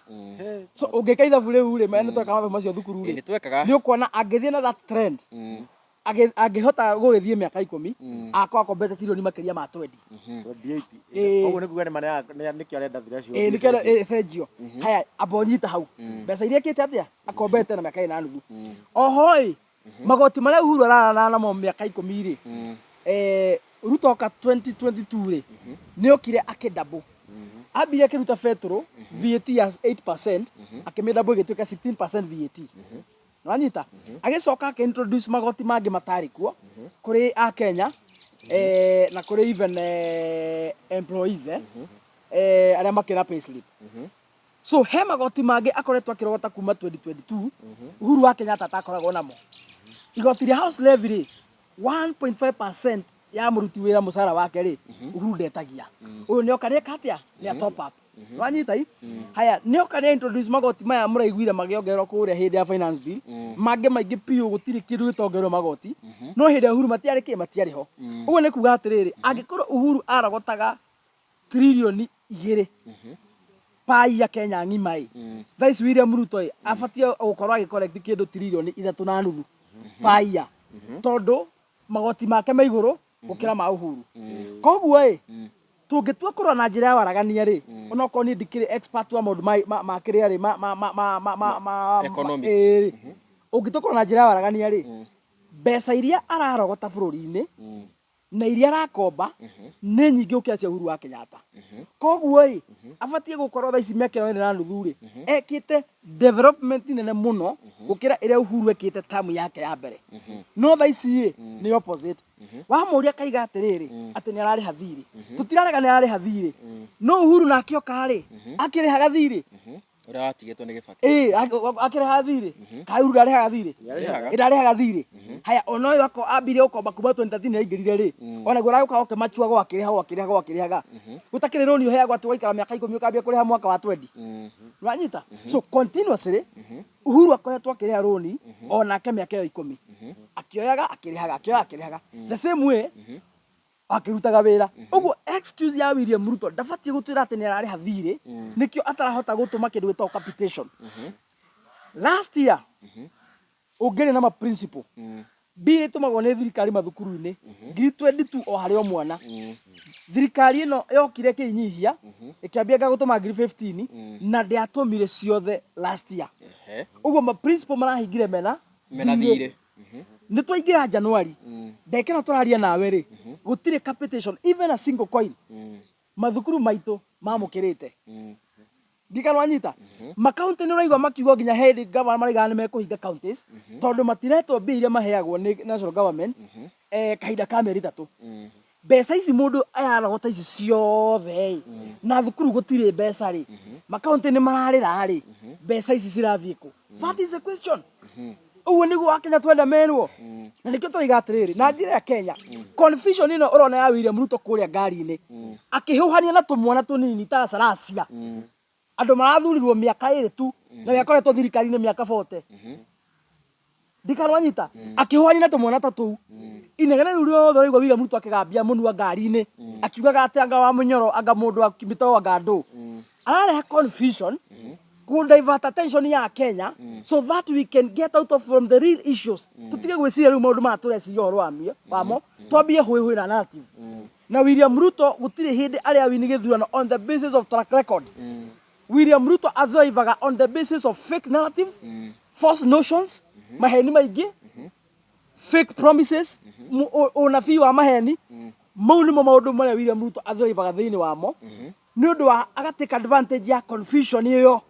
So ũngĩka ithabu rĩu rĩ, nĩ twekaga mathabu macio thukuru rĩ, Nĩ twekaga. Nĩ ũkuona angĩthiĩ na that trend, angĩhota gũgĩthiĩ mĩaka 10, akorwo akombete trillion makĩria ma 20. 28. Ĩĩ. Koguo nĩ kuga nĩ ma nĩkĩo arenda threshold. Ĩĩ, nĩkĩo ĩcenjio. Haya, amba ũnyite hau, mbeca iria ĩkĩte atĩa akombete na mĩaka 2.5. Oho ĩ, magoti marĩa Uhuru ararana namo mĩaka 10 rĩ, Ruto oka 2022 rĩ, nĩ okire akĩdouble. Ambire akĩruta betũrũ VAT ya 8%, akĩmĩdouble ĩgĩtuĩka 16% VAT. Nĩwanyita? Agĩcoka akĩ-introduce magoti mangĩ matarĩ kuo kũrĩ akenya, na kũrĩ even employees, arĩa makĩna payslip. So he magoti mangĩ akoretwo akĩrogota kuma 2022 Uhuru wa Kenyatta atakoragwo namo. Igoti rĩa house levy rĩ, 1.5% ya mũruti wĩra mũcara wake rĩ, Uhuru ndetagia. Ũyũ nĩoka nĩeka atĩa? Nĩ top up. Wanyita i? Haya, nĩoka nĩ introduce magoti maya mũraiguire magĩongererwo kũrĩa hĩndĩ ya finance bill, mangĩ maingĩ biũ. Gũtirĩ kĩndũ gĩtongererwo magoti, no hĩndĩ ya Uhuru matiarĩ kĩ, matiarĩ ho. Ũguo nĩ kuga atĩrĩrĩ, angĩkorwo Uhuru arogotaga 2 trillion per year Kenya ng'ima ĩ, thaa ici William Ruto ĩ abatiĩ gũkorwo agĩ collect kĩndũ 3.5 trillion per year, tondũ magoti make me igũrũ gũkĩra ma Uhuru. Koguo ĩ, tũngĩtua kũrora na njĩra ya waragania rĩ, onokorwo niĩ ndikĩrĩ expert wa maũndũ ma kĩrĩa rĩ, ma Economics. Ĩĩ rĩ, ũngĩtua kũrora na njĩra ya waragania rĩ, mbeca iria ararogota bũrũri-inĩ na iria arakomba nĩ nyingĩ gũkĩra cia Uhuru wa Kenyatta. Koguo ĩ, abatiĩ gũkorwo thaa ici mĩaka ĩno 2.5 rĩ, ekĩte development nene mũno gũkĩra ĩrĩa Uhuru ekĩte tamu yake ya mbere. No thaa ici ĩ, nĩ opposite. Wamũria akaiga atĩrĩrĩ, atĩ nĩ ararĩha thirĩ. Tũtirarega nĩ ararĩha thirĩ, no Uhuru nake oka rĩ, akĩrĩhaga thirĩ? Ũrĩa watigĩtwo nĩ Gĩbakĩ. Ĩĩ, akĩrĩhaga thirĩ? Kana Uhuru ndarĩhaga thirĩ? Nĩarĩhaga. Ndarĩhaga thirĩ. Haya, ona ũyũ ako ambire gũkomba kuma 2013 aingĩrire rĩ, onaguo aragũka ũkĩmachuagwo akĩrĩhagwo, akĩrĩhagwo, akĩrĩhaga. Gũtakĩrĩ rũni ũheagwo atĩ ũgaikara mĩaka 10 ũkambia kũrĩha mwaka wa 20. Nĩwanyita? So continuously Uhuru akoretwo akĩrĩha rũni onake mĩaka ĩyo 10. Akĩoyaga akĩrĩhaga, akĩoyaga akĩrĩhaga. The same way akĩrutaga wĩra. Ũguo excuse ya William Ruto ndabatiĩ gũtwĩra atĩ nĩ ararĩha thirĩ, nĩkĩo atarahota gũtũma kĩndũ gĩtagwo capitation. Last year ũngĩrĩ na ma principal mbia iria itũmagwo nĩ thirikari mathukuru-inĩ 22,000 o harĩ o mwana. Thirikari ĩno yokire ĩkĩinyihia ĩkĩambia anga gũtũma 15,000 na ndĩatũmire ciothe last year. Ũguo ma principal marahingire mena Mena thirĩ. Nĩ twaingĩra January, ndagĩka ĩno tũraria nawe rĩ, gũtirĩ capitation even a single coin mathukuru maitũ mamũkĩrĩte. Ndikana wanyita makaunti nĩ ũraigua makiuga nginya hĩndĩ gavana maraigaga nĩ mekũhinga counties tondũ matiretwo mbia iria maheagwo nĩ national government kahinda ka mĩeri 3. Mbeca ici mũndũ ararogota ici ciothe ĩ, na thukuru gũtirĩ mbeca rĩ, makaunti nĩ mararĩra rĩ, mbeca ici cirathiĩ kũ? That is the question. Ũguo nĩguo Akenya twenda merwo. Na nĩkĩo tũroiga atĩrĩrĩ, na njĩra ya Kenya, confusion ĩno ũrona ya William Ruto kũrĩa ngari-inĩ, akĩhũhania na tũmwana tũnini ta Salasya, andũ marathurirwo mĩaka 2 tu, na we akoretwo thirikari-inĩ mĩaka 40. Ndikanwanyita, akĩhũhania na tũmwana ta tũu. Inegene rĩu rĩothe ũraigua William Ruto akĩgambia mũnua ngari-inĩ, akiugaga atĩ anga wa mũnyoro, anga mũndũ wa mĩtoro, anga ndũ. Ararehe confusion, ku divert attention ya Kenya so that we can get out of from the real issues. Tutige gwĩciria rĩu maũndũ maya tũreciria ũhoro wamo, twambie hũĩ hũĩ na narrative. Na William Ruto gũtirĩ hĩndĩ arĩa wini gĩthurano on the basis of track record. William Ruto athrivaga on the basis of fake narratives, false notions, maheni maingĩ, fake promises, ũnabii wa maheni. Mau nĩmo maũndũ marĩa William Ruto athrivaga thĩinĩ wamo. Nĩ ũndũ wa aga take advantage ya confusion ĩyo.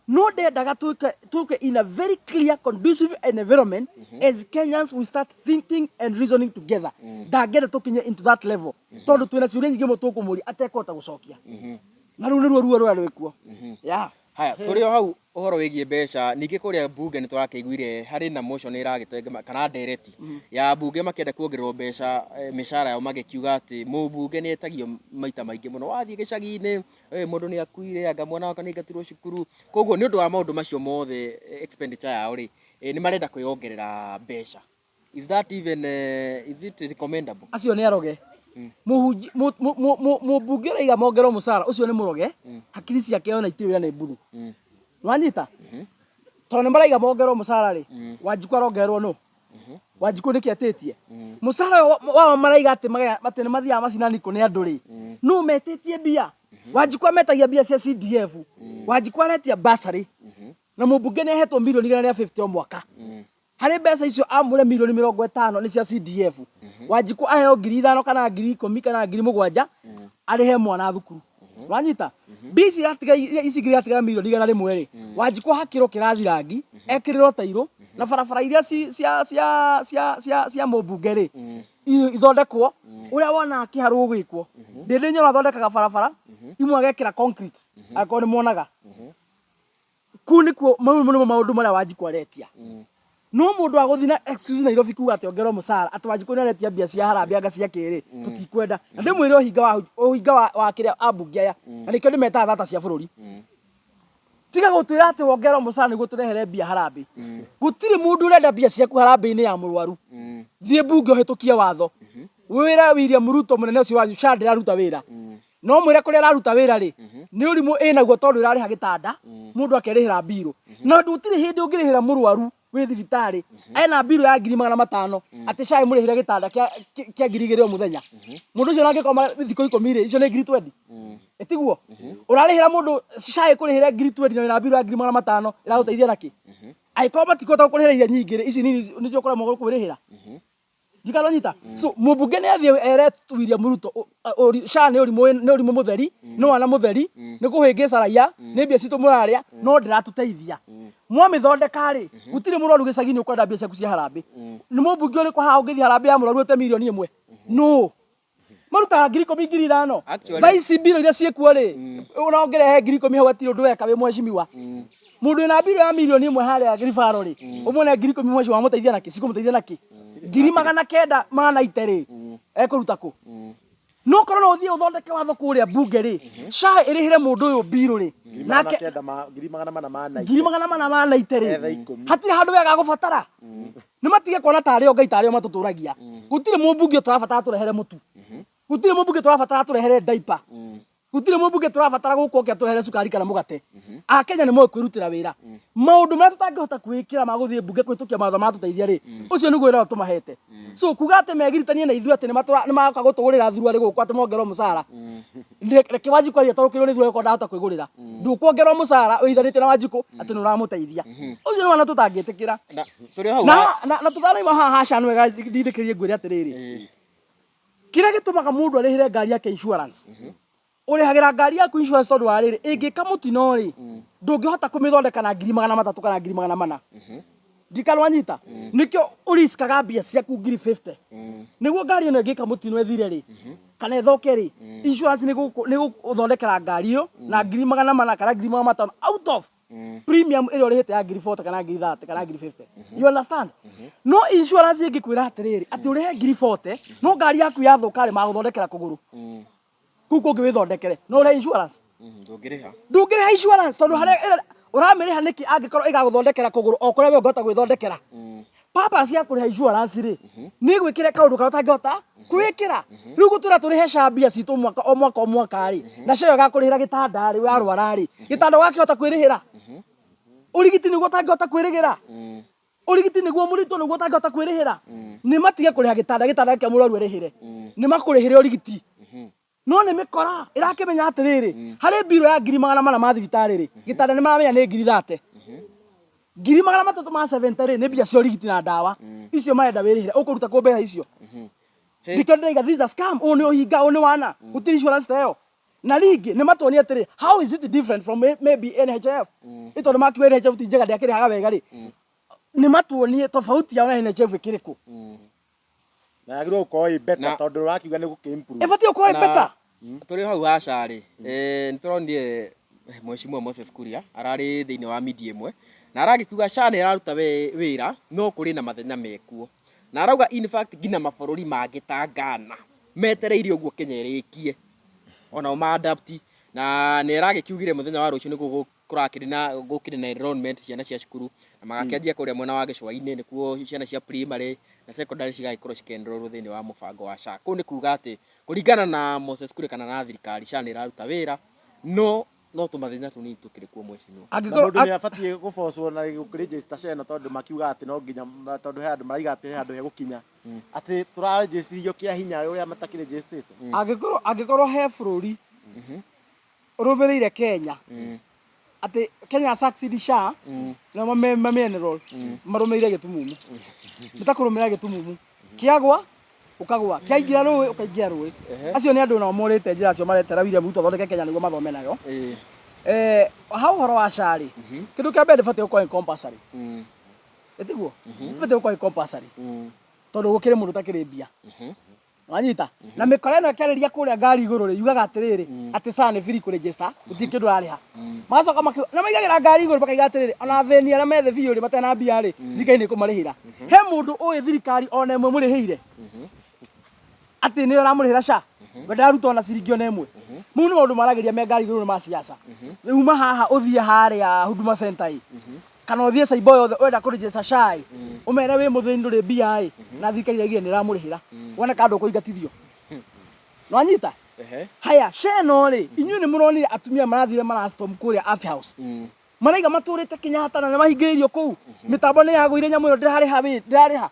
No ndendaga tũke in a very clear conducive environment as Kenyans we start thinking and reasoning together. Ndangĩenda tũkinye into that level. Tondũ twĩna ciũria nyingĩ mũno tũkũmũria atekũhota gũcokia. Na rĩu nĩruo ruo rũrĩa rwĩkuo. Yeah. Haya, tũrĩ o hau ũhoro wĩgiĩ mbeca, ningĩ kũrĩa mbunge nĩ tũrakĩiguire harĩ na motion ĩragĩtengema kana ndereti ya mbunge makĩenda kuongererwo mbeca mĩcara yao, magĩkiuga atĩ mũmbunge nĩ etagio maita maingĩ mũno, wathiĩ gĩcagi-inĩ mũndũ nĩ akuire, anga mwana wakwa nĩ aingatirwo cukuru. Koguo nĩ ũndũ wa maũndũ macio mothe expenditure yao rĩ, nĩ marenda kwĩyongerera mbeca. Is that even, is it recommendable? Acio nĩ aroge. Mũhunji, mũmbunge ũraiga mongerwo mũcara, ũcio nĩ mũroge, hakiri ciake ona itirĩ wĩra nĩ mbuthu. Wanyita? Tondũ nĩ maraiga mongerwo mũcara rĩ, Wanjikũ arongererwo nũ? Wanjikũ nĩkĩ etĩtie? Mũcara ũyũ wao maraiga atĩ atĩ nĩ mathiaga macinani kũ nĩ andũ rĩ, nũ metĩtie mbia? Wanjikũ ametagia mbia cia CDF. Wanjikũ aretia bursary. Na mũmbunge nĩ ahetwo 150,000,000 o mwaka. Harĩ mbeca icio amũre 50,000,000 nĩ cia CDF. Wanjikũ aheo 5,000 kana 10,000 kana 7,000 arĩhe mwana thukuru. Wanyita? Mbia ici iratiga, ici ingĩ iratigara 100,000,000 rĩ, Wanjikũ ahakĩrwo kĩrathi rangi, ekĩrĩrwo tairũ, na barabara iria cia mũmbunge rĩ, ithondekwo ũrĩa wonaga kĩharũ gũgĩkwo. Ndĩndĩ Nyoro athondekaga barabara, imwe agekĩra concrete, angĩkorwo nĩ muonaga. Kũu nĩkuo mau nĩmo maũndũ marĩa Wanjikũ aretia. No mũndũ wa gũthiĩ na excuse Nairobi kuga atĩ ongerwo mũcara atĩ Wanjikũ nĩ aretia mbia cia harambee anga cia kĩrĩ, tũtikwenda. Na ndĩmwĩre ũhinga wa ũhinga wa wa kĩrĩa ambunge aya, na nĩkĩo ndĩmetaga thata cia bũrũri. Tiga gũtwĩra atĩ wongerwo mũcara nĩguo tũrehere mbia harambee. Gũtirĩ mũndũ ũrenda mbia ciaku harambee-inĩ ya mũrwaru. Thiĩ mbunge ũhĩtũkie watho. Wĩre William Ruto mũnene ũcio wanyu SHA ndĩraruta wĩra. No mwĩre kũrĩa araruta wĩra rĩ, nĩ ũrimũ ĩnaguo tondũ ĩrarĩha gĩtanda, mũndũ akerĩhĩra mbirũ. Na gũtirĩ hĩndĩ ũngĩrĩhĩra mũrwaru wĩ thibitarĩ ena mbirũ ya 500,000 atĩ SHA ĩmũrĩhĩre gĩtanda kĩa 2,000 o mũthenya. Mũndũ ũcio ona angĩkoma thikũ 10 rĩ, icio nĩ 20,000. Ĩtiguo? Ũrarĩhĩra mũndũ SHA ĩkũrĩhĩre 20,000 na wĩna mbirũ ya 500,000 ĩragũteithia nakĩ? Angĩkorwo matikũhota gũkũrĩhĩra iria nyingĩ rĩ, ici nini nĩcio ũkũremwo kwĩrĩhĩra. Ndikanonyita. So mũmbunge nĩ athiĩ ere William Ruto SHA nĩ ũrimũ nĩ ũrimũ mũtheri, nĩ wana mũtheri, nĩ kũhĩngĩca raia, nĩ mbia citũ mũrarĩa, no ndĩratũteithia. Mwamĩthondeka rĩ, gũtirĩ mũrwaru gĩcagi-inĩ ũkwenda mbia ciaku cia harambĩ. Nĩ mũmbunge ũrĩkũ haha ũngĩthiĩ harambĩ ya mũrwaru ete 1 million? Nũ? Marutaga 10,000, 5,000. Actually- Thaa ici mbirũ iria ciĩkuo rĩ, ona ũngĩrehe 10,000 hau hatirĩ ũndũ weka wĩ mheshimiwa. Mũndũ wĩna mbirũ ya 1 million harĩa ribaro rĩ, ũmwone 10,000 mheshimiwa wamũteithia nakĩ? Cikũmũteithia nakĩ? 990,000 rĩ, ekũruta kũ? No korwo no ũthiĩ ũthondeke watho kũrĩa mbunge rĩ, SHA ĩrĩhĩre mũndũ ũyũ mbirũ rĩ, Ngiri magana nake kenda ma 490. 490 rĩ, Etha ikũmi. hatirĩ handũ wega agũbatara. Nĩ matige kuona tarĩ o Ngai tarĩ o matũtũragia. Gũtirĩ mũmbunge tũrabatara tũrehere mũtu. Gũtirĩ mũmbunge tũrabatara tũrehere diaper. Gũtirĩ mũmbunge tũrabatara gũkũ oke atũrehere cukari kana mũgate. Akenya nĩ moĩ kwĩrutĩra wĩra. Maũndũ marĩa tũtangĩhota kwĩĩkĩra ma gũthiĩ mbunge kũhĩtũkia mawatho maratũteithia rĩ, ũcio nĩguo wĩra ũrĩa tũmahete. So kuga atĩ megiritanie na ithuĩ atĩ nĩ maroka gũtũgũrĩra thuruarĩ gũkũ atĩ mongerwo mũcara. Reke Wanjikũ athiĩ ataũkĩrwo nĩ thuruarĩ okorwo ndahota kwĩgũrĩra. Ndũkuongerwo mũcara wĩithanĩtie na Wanjikũ atĩ nĩ ũramũteithia. Ũcio nĩ wana tũtangĩtĩkĩra. Na tũrĩ o hau Na na tũtanaima haha haca nĩ wega ndindĩkĩrĩrie ngwĩre atĩrĩrĩ. Kĩrĩa gĩtũmaga mũndũ arĩhĩre ngari yake insurance. Ũrĩhagĩra ngari yaku insurance tondũ wa rĩrĩ, ĩngĩka mũtino rĩ, ndũngĩhota kũmĩthondeka na 300,000 kana 400,000. Ndikana wanyita? Nĩkĩo ũriskaga mbia ciaku 50,000. Nĩguo ngari ĩno ĩngĩka mũtino ĩthire rĩ, kana ĩthũke rĩ, insurance nĩ ĩgũthondekera ngari ĩyo na 400,000 kana 500,000 out of premium ĩrĩa ũrĩhĩte ya 40,000 kana 30,000 kana 50,000. You understand? No insurance ĩngĩkwĩra atĩrĩrĩ, atĩ ũrĩhe 40,000, no ngari yaku yathũka rĩ, magũthondekera kũgũrũ. Kũu kũngĩ wĩthondekere. No ũrĩhe insurance? Ndũngĩrĩha. Ndũngĩrĩha insurance tondũ harĩa ũramĩrĩha nĩkĩ angĩkorwo ĩgagũthondekera kũgũrũ o kũrĩa we ũngĩhota gwĩthondekera. Purpose ya kũrĩha insurance rĩ, nĩ gwĩkĩra kaũndũ karĩa ũtangĩhota kwĩĩkĩra. Rĩu gũtwĩra tũrĩhe SHA mbia citũ mwaka o mwaka o mwaka rĩ, na SHA ĩyo ĩgakũrĩhĩra gĩtanda rĩ, warwara rĩ, gĩtanda ũgakĩhota kwĩrĩhĩra? Ũrigiti nĩguo ũtangĩhota kwĩrĩhĩra? Ũrigiti nĩguo mũritũ nĩguo ũtangĩhota kwĩrĩhĩra? Nĩ matige kũrĩha gĩtanda, gĩtanda kĩa mũrwaru arĩhĩre. Nĩ makũrĩhĩre ũrigiti. No nĩ mĩkora ĩrakĩmenya atĩrĩrĩ, harĩ mbirũ ya 400,000 ma thibitarĩ rĩ, gĩtanda nĩ maramenya nĩ 30,000. 370,000 rĩ, nĩ mbia cia ũrigiti na ndawa. Icio marenda wĩrĩhĩre. Ũkũruta kũ mbeca icio? Nĩkĩo ndĩraiga this is a scam. Ũyũ nĩ ũhinga, ũyũ nĩ wana. Gũtirĩ insurance ta ĩyo. Na rĩngĩ nĩ matuonie atĩrĩ, how is it different from maybe NHIF? Nĩ tondũ makiuga NHIF ti njega ndĩakĩrĩhaga wega rĩ. Nĩ matuonie tofauti yao na NHIF ĩkĩrĩkũ. Na yagĩrĩirwo gũkorwo ĩ better tondũ ũrakiuga nĩ gũkĩ improve. Ĩbatiĩ gũkorwo ĩ better. Tũrĩ o hau ha SHA rĩ, nĩ tũronire Mheshimiwa Moses Kuria ararĩ thĩinĩ wa media ĩmwe na aragĩkiuga SHA nĩ ĩraruta wĩra no kũrĩ na mathenya mekuo. Na arauga in fact nginya mabũrũri mangĩ ta Ghana metereire ũguo Kenya ĩrĩkie onao ma adapt na nĩ aragĩkiugire mũthenya wa rũciũ nĩguo kũrakĩrĩ na gũkĩrĩ na enrollment ciana cia cukuru na magakĩanjia kũrĩa mwena wa gĩcũa-inĩ nĩkuo ciana cia primary na secondary cigagĩkorwo cikĩ-enroll thĩinĩ wa mũbango wa SHA. Kũu nĩ kuga atĩ kũringana na Moses Kuria kana na thirikari SHA nĩ ĩraruta wĩra no no tũmathĩna tũnini tũkĩrĩ kuo mheshimiwa. Na Angĩkorwo mũndũ nĩ abatiĩ gũbocwo na gũkĩregister SHA ĩno tondũ makiugaga atĩ no nginya tondũ he andũ maraiga atĩ he handũ hegũkinya atĩ tũraregisterithio kĩa hinya ũrĩa matakĩregisterĩte. Angĩkorwo he bũrũri ũrũmĩrĩire Kenya atĩ Kenya succeed SHA na mame enroll marũmĩrĩire gĩtumumu nĩ ta kũrũmĩrĩra gĩtumumu kĩagwa ũkagwa kĩaingĩra rũĩ ũkaingĩra rũĩ acio nĩ andũ nao morĩte njĩra acio maretera William Ruto athondeke Kenya nĩguo mathome nayo. Ha ũhoro wa SHA rĩ, kĩndũ kĩa mbere ndĩbatiĩ gũkorwo ĩ compulsory, ĩtiguo ndĩbatiĩ gũkorwo ĩ compulsory tondũ gũkĩrĩ mũndũ ũtakĩrĩ mbia. Wanyita? Na mĩkora ĩno ĩkĩarĩria kũrĩa ngari igũrũ rĩ, yugaga atĩrĩrĩ, atĩ SHA nĩ free kũregister, gũtirĩ kĩndũ ũrarĩha. Magacoka makiuga, na maigagĩra ngari igũrũ makaiga atĩrĩrĩ, ona athĩni arĩa me thĩ biũ rĩ, matarĩ na mbia rĩ, thirikari nĩ ĩkũmarĩhĩra. He mũndũ ũĩ thirikari ona ĩmwe ĩmũrĩhĩire? Atĩ nĩyo ĩramũrĩhĩra SHA? We ndararuta ona ciringi ona ĩmwe. Mau nĩ maũndũ maragĩria me ngari igũrũ nĩ ma siasa. Uma haha ũthiĩ harĩa Huduma Center ĩ, kana ũthiĩ cyber yothe ũrenda kũ register SHA ĩ, ũmere wĩ mũthĩni ndũrĩ mbia ĩ, na thirikari iraigire nĩ ĩramũrĩhĩra. Wone kana ndũkũingatithio. Nĩwanyita? Haya, SHA ĩno rĩ, inyuĩ nĩ mũronire atumia marathire mara storm kũrĩa Afya House. Maraiga matũrĩte Kenyatta na nĩ mahingĩrĩirio kũu. Mĩtambo nĩ yagũire nyamũ ĩyo ndĩrarĩha wĩ, ndĩrarĩha.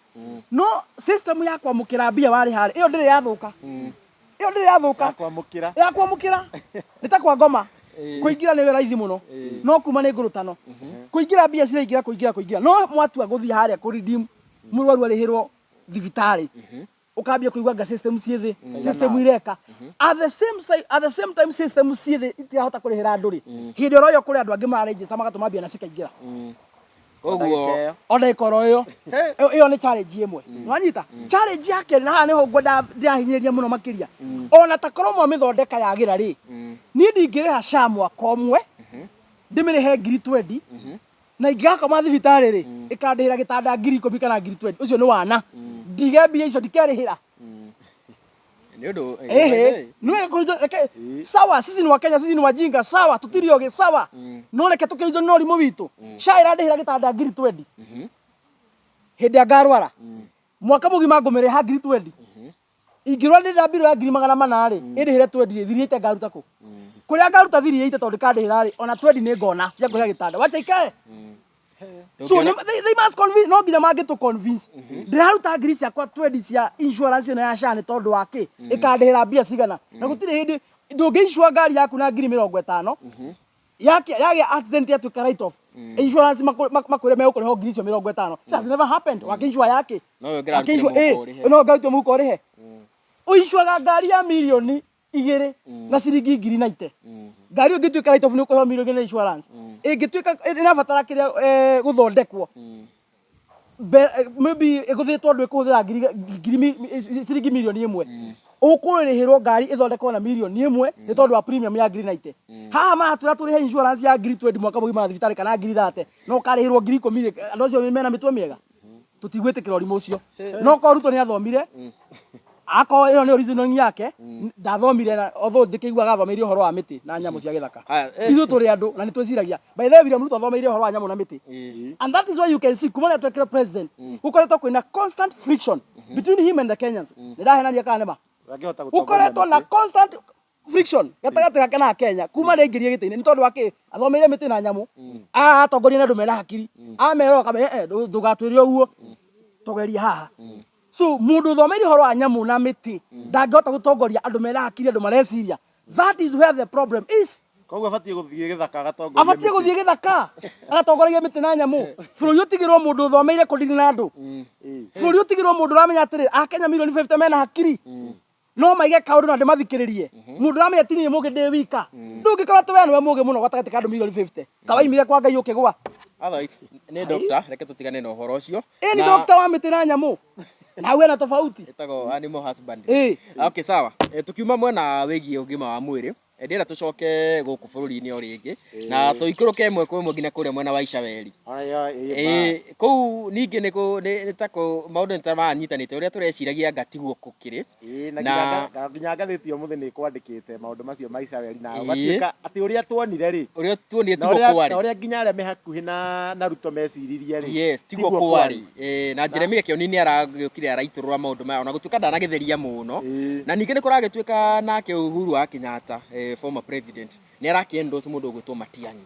No system ya kwamũkĩra mbia warĩha rĩ, ĩyo ndĩrĩ yathũka. Ĩyo ndĩrĩ yathũka. Ya kwamũkĩra. Ya kwamũkĩra. Nĩ ta kwa ngoma. Kũingĩra nĩ raithi mũno. No kuma nĩ ngũrũtano. Kũingĩra mbia ciraingĩra kũingĩra kũingĩra. No mwatua gũthiĩ harĩa kũ redeem mũrwaru arĩhĩrwo thibitarĩ. Ũkambia kũigua anga system ciĩ thĩ, system ireka. At the same at the same time system ciĩ thĩ itirahota kũrĩhĩra andũ rĩ. Hĩndĩ oro ĩyo kũrĩ andũ angĩ mara register magatũma mbia na cikaingĩra. Koguo O ndagĩka oro ĩyo. Ĩyo nĩ challenge ĩmwe. Nĩwanyita? Challenge ya kerĩ na haha nĩho ngwenda ndĩrahinyĩrĩria mũno makĩria. Ona ta korwo mwamĩthondeka yagĩra rĩ, niĩ ndingĩrĩha SHA mwaka ũmwe, ndĩmĩrĩhe 20,000, na ingĩgakoma thibitarĩ rĩ, ĩkandĩhĩra gĩtanda 10,000 kana 20,000. Ũcio nĩ wana. Ndige mbia icio ndikerĩhĩra. Nĩ ũndũ Ehe, nĩ wega kũrĩithio reke sawa, sisi ni Wakenya, sisi ni wajinga, sawa, tũtirĩ ogĩ, sawa. No reke tũkĩrĩithio nĩ ũrimũ witũ. SHA ĩrandĩhĩra gĩtanda 20,000. Hĩndĩ ĩrĩa ngarwara mwaka mũgima ngũmĩrĩha ngiri twendi, ingĩrwara ndĩrĩha mbirũ ya 400,000 rĩ, ĩndĩhĩre twendi rĩ, thiri ĩte ngaruta kũ? Kũrĩa ngaruta thiri ĩite tondũ ndĩkandĩhĩra rĩ, ona twendi nĩ ngona cia kũrĩa gĩtanda, wacha ikae. So they must convince, no nginya mangĩtũ convince. Ndĩraruta ngiri ciakwa twendi cia insurance ĩno ya SHA nĩ tondũ wa kĩ? Ĩkandĩhĩra mbia cigana? Na gũtirĩ hĩndĩ ndũngĩ insure ngari yaku na 50,000, yagĩa accident yatuĩka write off, insurance makwĩre megũkũrĩha ngiri icio 50. It has never happened. Wakĩinsure yake? No we ũngĩrarutire Wakĩinsure mũhuko ũrĩhe. No ngarutire mũhuko ũrĩhe. Ũincuaga ngari ya 2 mirioni na ciringi ngiri naite, ngari ĩyo ĩngĩtuĩka write off nĩ ũkũheo 2 mirioni na insurance. Ĩngĩtuĩka ĩrabatara kĩrĩa gũthondekwo, maybe ĩgũthĩtwo andũ ĩkũhũthĩra ngiri ngiri ciringi 1 mirioni, ũkũrĩhĩrwo ngari ĩthondekwo na 1 mirioni nĩ tondũ wa premium ya ngiri naite. Haha maratwĩra tũrĩhe insurance ya ngiri twendi mwaka mũgima wa thibitarĩ kana ngiri thate, na ũkarĩhĩrwo 10,000 rĩ, andũ acio mena mĩtwe mĩega? Tũtigwĩtĩkĩra ũrimũ ũcio. No korwo Ruto nĩ athomire, akorwo ĩyo nĩyo reasoning yake, ndathomire na although ndĩkĩiguaga athomeire ũhoro wa mĩtĩ na nyamũ cia gĩthaka. Haya, Ithuĩ tũrĩ andũ na nĩ twĩciragia. By the way, William Ruto athomeire ũhoro wa nyamũ na mĩtĩ, and that is why you can see kuma rĩrĩa twekire president gũkoretwo kwĩna constant friction between him and the Kenyans. Nĩ ndahenania kana nĩma? Angĩhota gũtongoria Gũkoretwo na mĩtĩ. constant friction gatagatĩ gake na Kenya kuma rĩa aingĩrie gĩtĩ-inĩ. Nĩ tondũ wa kĩ? Athomeire mĩtĩ na nyamũ, atongoria nĩ andũ mena hakiri, amera akamera, ndũgatwĩre ũguo, tũgerie haha. So mũndũ ũthomeire ũhoro wa nyamũ na mĩtĩ ndangĩhota gũtongoria andũ mena hakiri, andũ mareciria. That is where the problem is. Koguo abatiĩ gũthiĩ gĩthaka agatongorie Abatiĩ mĩtĩ. Gũthiĩ gĩthaka agatongoragia mĩtĩ na nyamũ. Bũrũri ũtigĩrwo mũndũ ũthomeire kũdiri na andũ. Bũrũri ũtigĩrwo mũndũ ũramenya atĩrĩ, Akenya milioni 50 mena hakiri, no maige kaũndũ na ndĩmathikĩrĩrie. Mũndũ ũramenya ti niĩ mũgĩ ndĩ wika. Ndũngĩkorwo atĩ we nĩwe mũgĩ mũno gatagatĩ ka andũ milioni 50, kawaimire kwa Ngai ũkĩgwa. Otherwise, nĩ doctor, reke tũtigane na ũhoro ũcio. Ĩ nĩ doctor wa mĩtĩ na nyamũ, na hau hena tofauti. Ĩtagwo animal husbandry. Okay, sawa. Tukiuma mwena wĩgiĩ ũgima wa mwĩrĩ, ndĩrenda tũcoke gũkũ bũrũri-inĩ o rĩngĩ na tũikũrũke ĩmwe kwa ĩmwe nginya kũrĩa mwena wa Icaweri. Aya, ĩ, bas. Kũu ningĩ nĩ nĩ ta maũndũ nĩ ta maranyitanĩte ũrĩa tũreciragia anga tiguo gũkĩrĩ. Ĩ, na nginya ngathĩti ũmũthĩ nĩ ĩkwandĩkĩte maũndũ macio ma Icaweri na ũgatuĩka atĩ ũrĩa tuonire rĩ, ũrĩa tuonire na tiguo ũrĩa na kwarĩ. Ũrĩa nginya arĩa me hakuhĩ na Ruto meciririe rĩ, Yes, tiguo tiguo kwarĩ. Na Jeremia Kĩoni nĩ aragĩũkire araitũrũra maũndũ maya ona gũtuĩka ndanagĩtheria mũno. Na ningĩ nĩ kũragĩtuĩka nake Uhuru wa Kenyatta, former president, nĩ arakĩ endorse mũndũ ũgwĩtwo Matiang'i.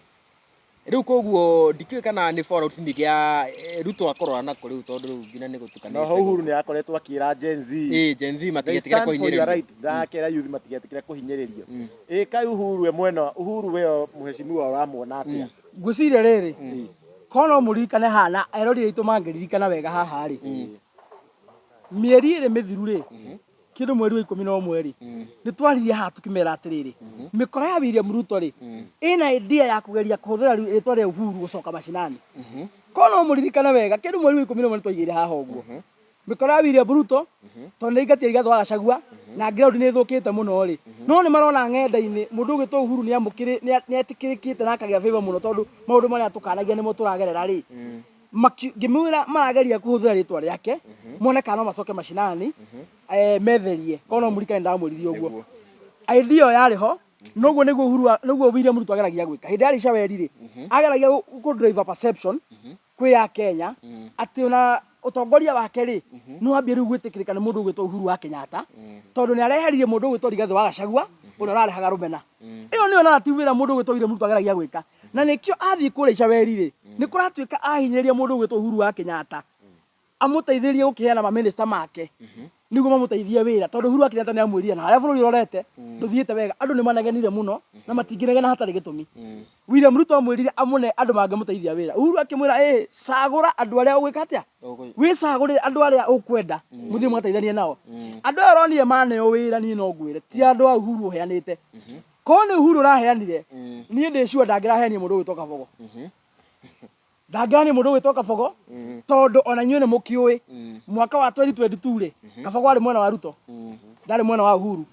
Rĩu koguo ndikĩũĩ kana nĩ fallout ningĩ ya Ruto akorora nako rĩu, tondũ rĩu nginya nĩ gũtukanĩte. Na oho Uhuru nĩ akoretwo akĩra Gen Z, Gen Z they matigetigĩre stand for your kũhinyĩrĩrio. right, ndakera youth matigetĩkĩre kũhinyĩrĩrio. Ĩ kaĩ Uhuru we mwena Uhuru we mheshimiwa ũramuona atĩa? Ngwĩciria rĩrĩ, korwo no mũririkane haha na erori aitũ mangĩririkana wega haha rĩ, mĩeri 2 mĩthiru rĩ, kĩndũ mweri wa 11 rĩ, nĩ twaririe haha tũkĩmera atĩrĩrĩ, mĩkora ya William Ruto rĩ, ĩna idea ya kũgeria kũhũthĩra rĩtwa rĩa Uhuru gũcoka macinani. Korwo no mũririkane wega, kĩndũ mweri wa 11 nĩ twaigĩire haha ũguo mĩkora ya William Ruto, tondũ nĩ aingatia Rigathĩ wa Gachagua na ground nĩ ĩthũkĩte mũno rĩ, no nĩ marona ng'enda-inĩ mũndũ ũgwĩtwo Uhuru nĩ amũkĩrĩ nĩ etĩkĩrĩkĩte na akagĩa favor mũno, tondũ maũndũ marĩa tũkanagia nĩmo tũragerera rĩ, ngĩmwĩra marageria kũhũthĩra rĩtwa rĩake mone kana no macoke macinani, metherie. Korwo no mũririkane ndamwĩrire ũguo. Idea ĩyo yarĩ ho noguo nĩguo Uhuru nĩguo William Ruto ageragia gwĩka hĩndĩ yarĩ Icaweri rĩ, ageragia kũ drive a perception kwĩ ya Kenya atĩ ona ũtongoria wake rĩ, nĩ wambie rĩu gwĩtĩkĩrĩka nĩ mũndũ ũgwĩtwo Uhuru wa Kenyatta, tondũ nĩ areheririe mũndũ ũgwĩtwo Rigathĩ wa Gachagua ũrĩa ũrarehaga rũmena. Ĩyo nĩyo narrative ĩrĩa mũndũ ũgwĩtwo William Ruto ageragia gwĩka, na nĩkĩo athiĩ kũrĩa Icaweri rĩ, nĩ kũratuĩka ahinyĩrĩria mũndũ ũgwĩtwo Uhuru wa Kenyatta amũteithĩrĩrie gũkĩheana mamĩnĩsta make nĩguo mamũteithie wĩra, tondũ Uhuru wa Kenyatta nĩ amwĩrire na harĩa bũrũri ũrorete ndũthiĩte wega, andũ nĩ manegenire mũno na matingĩnegena hatarĩ gĩtũmi. William Ruto amwĩrire amũne andũ mangĩmũteithia wĩra. Uhuru akĩmwĩra, ĩĩ, cagũra andũ arĩa ũgwĩka atĩa, wĩcagũrĩre andũ arĩa ũkwenda mũthiĩ mũgateithanie nao. Andũ aya ũronire maneo wĩra, niĩ no ngwĩre ti andũ a Uhuru ũheanĩte. Korwo nĩ Uhuru ũraheanire, niĩ ndĩ sure ndangĩraheanire mũndũ ũgwĩtwo Kabogo, ndangĩraheanire mũndũ ũgwĩtwo Kabogo, tondũ ona inyuĩ nĩ mũkĩũĩ mwaka wa 2022 rĩ, Kabogo arĩ mwena wa Ruto, ndarĩ mwena wa Uhuru.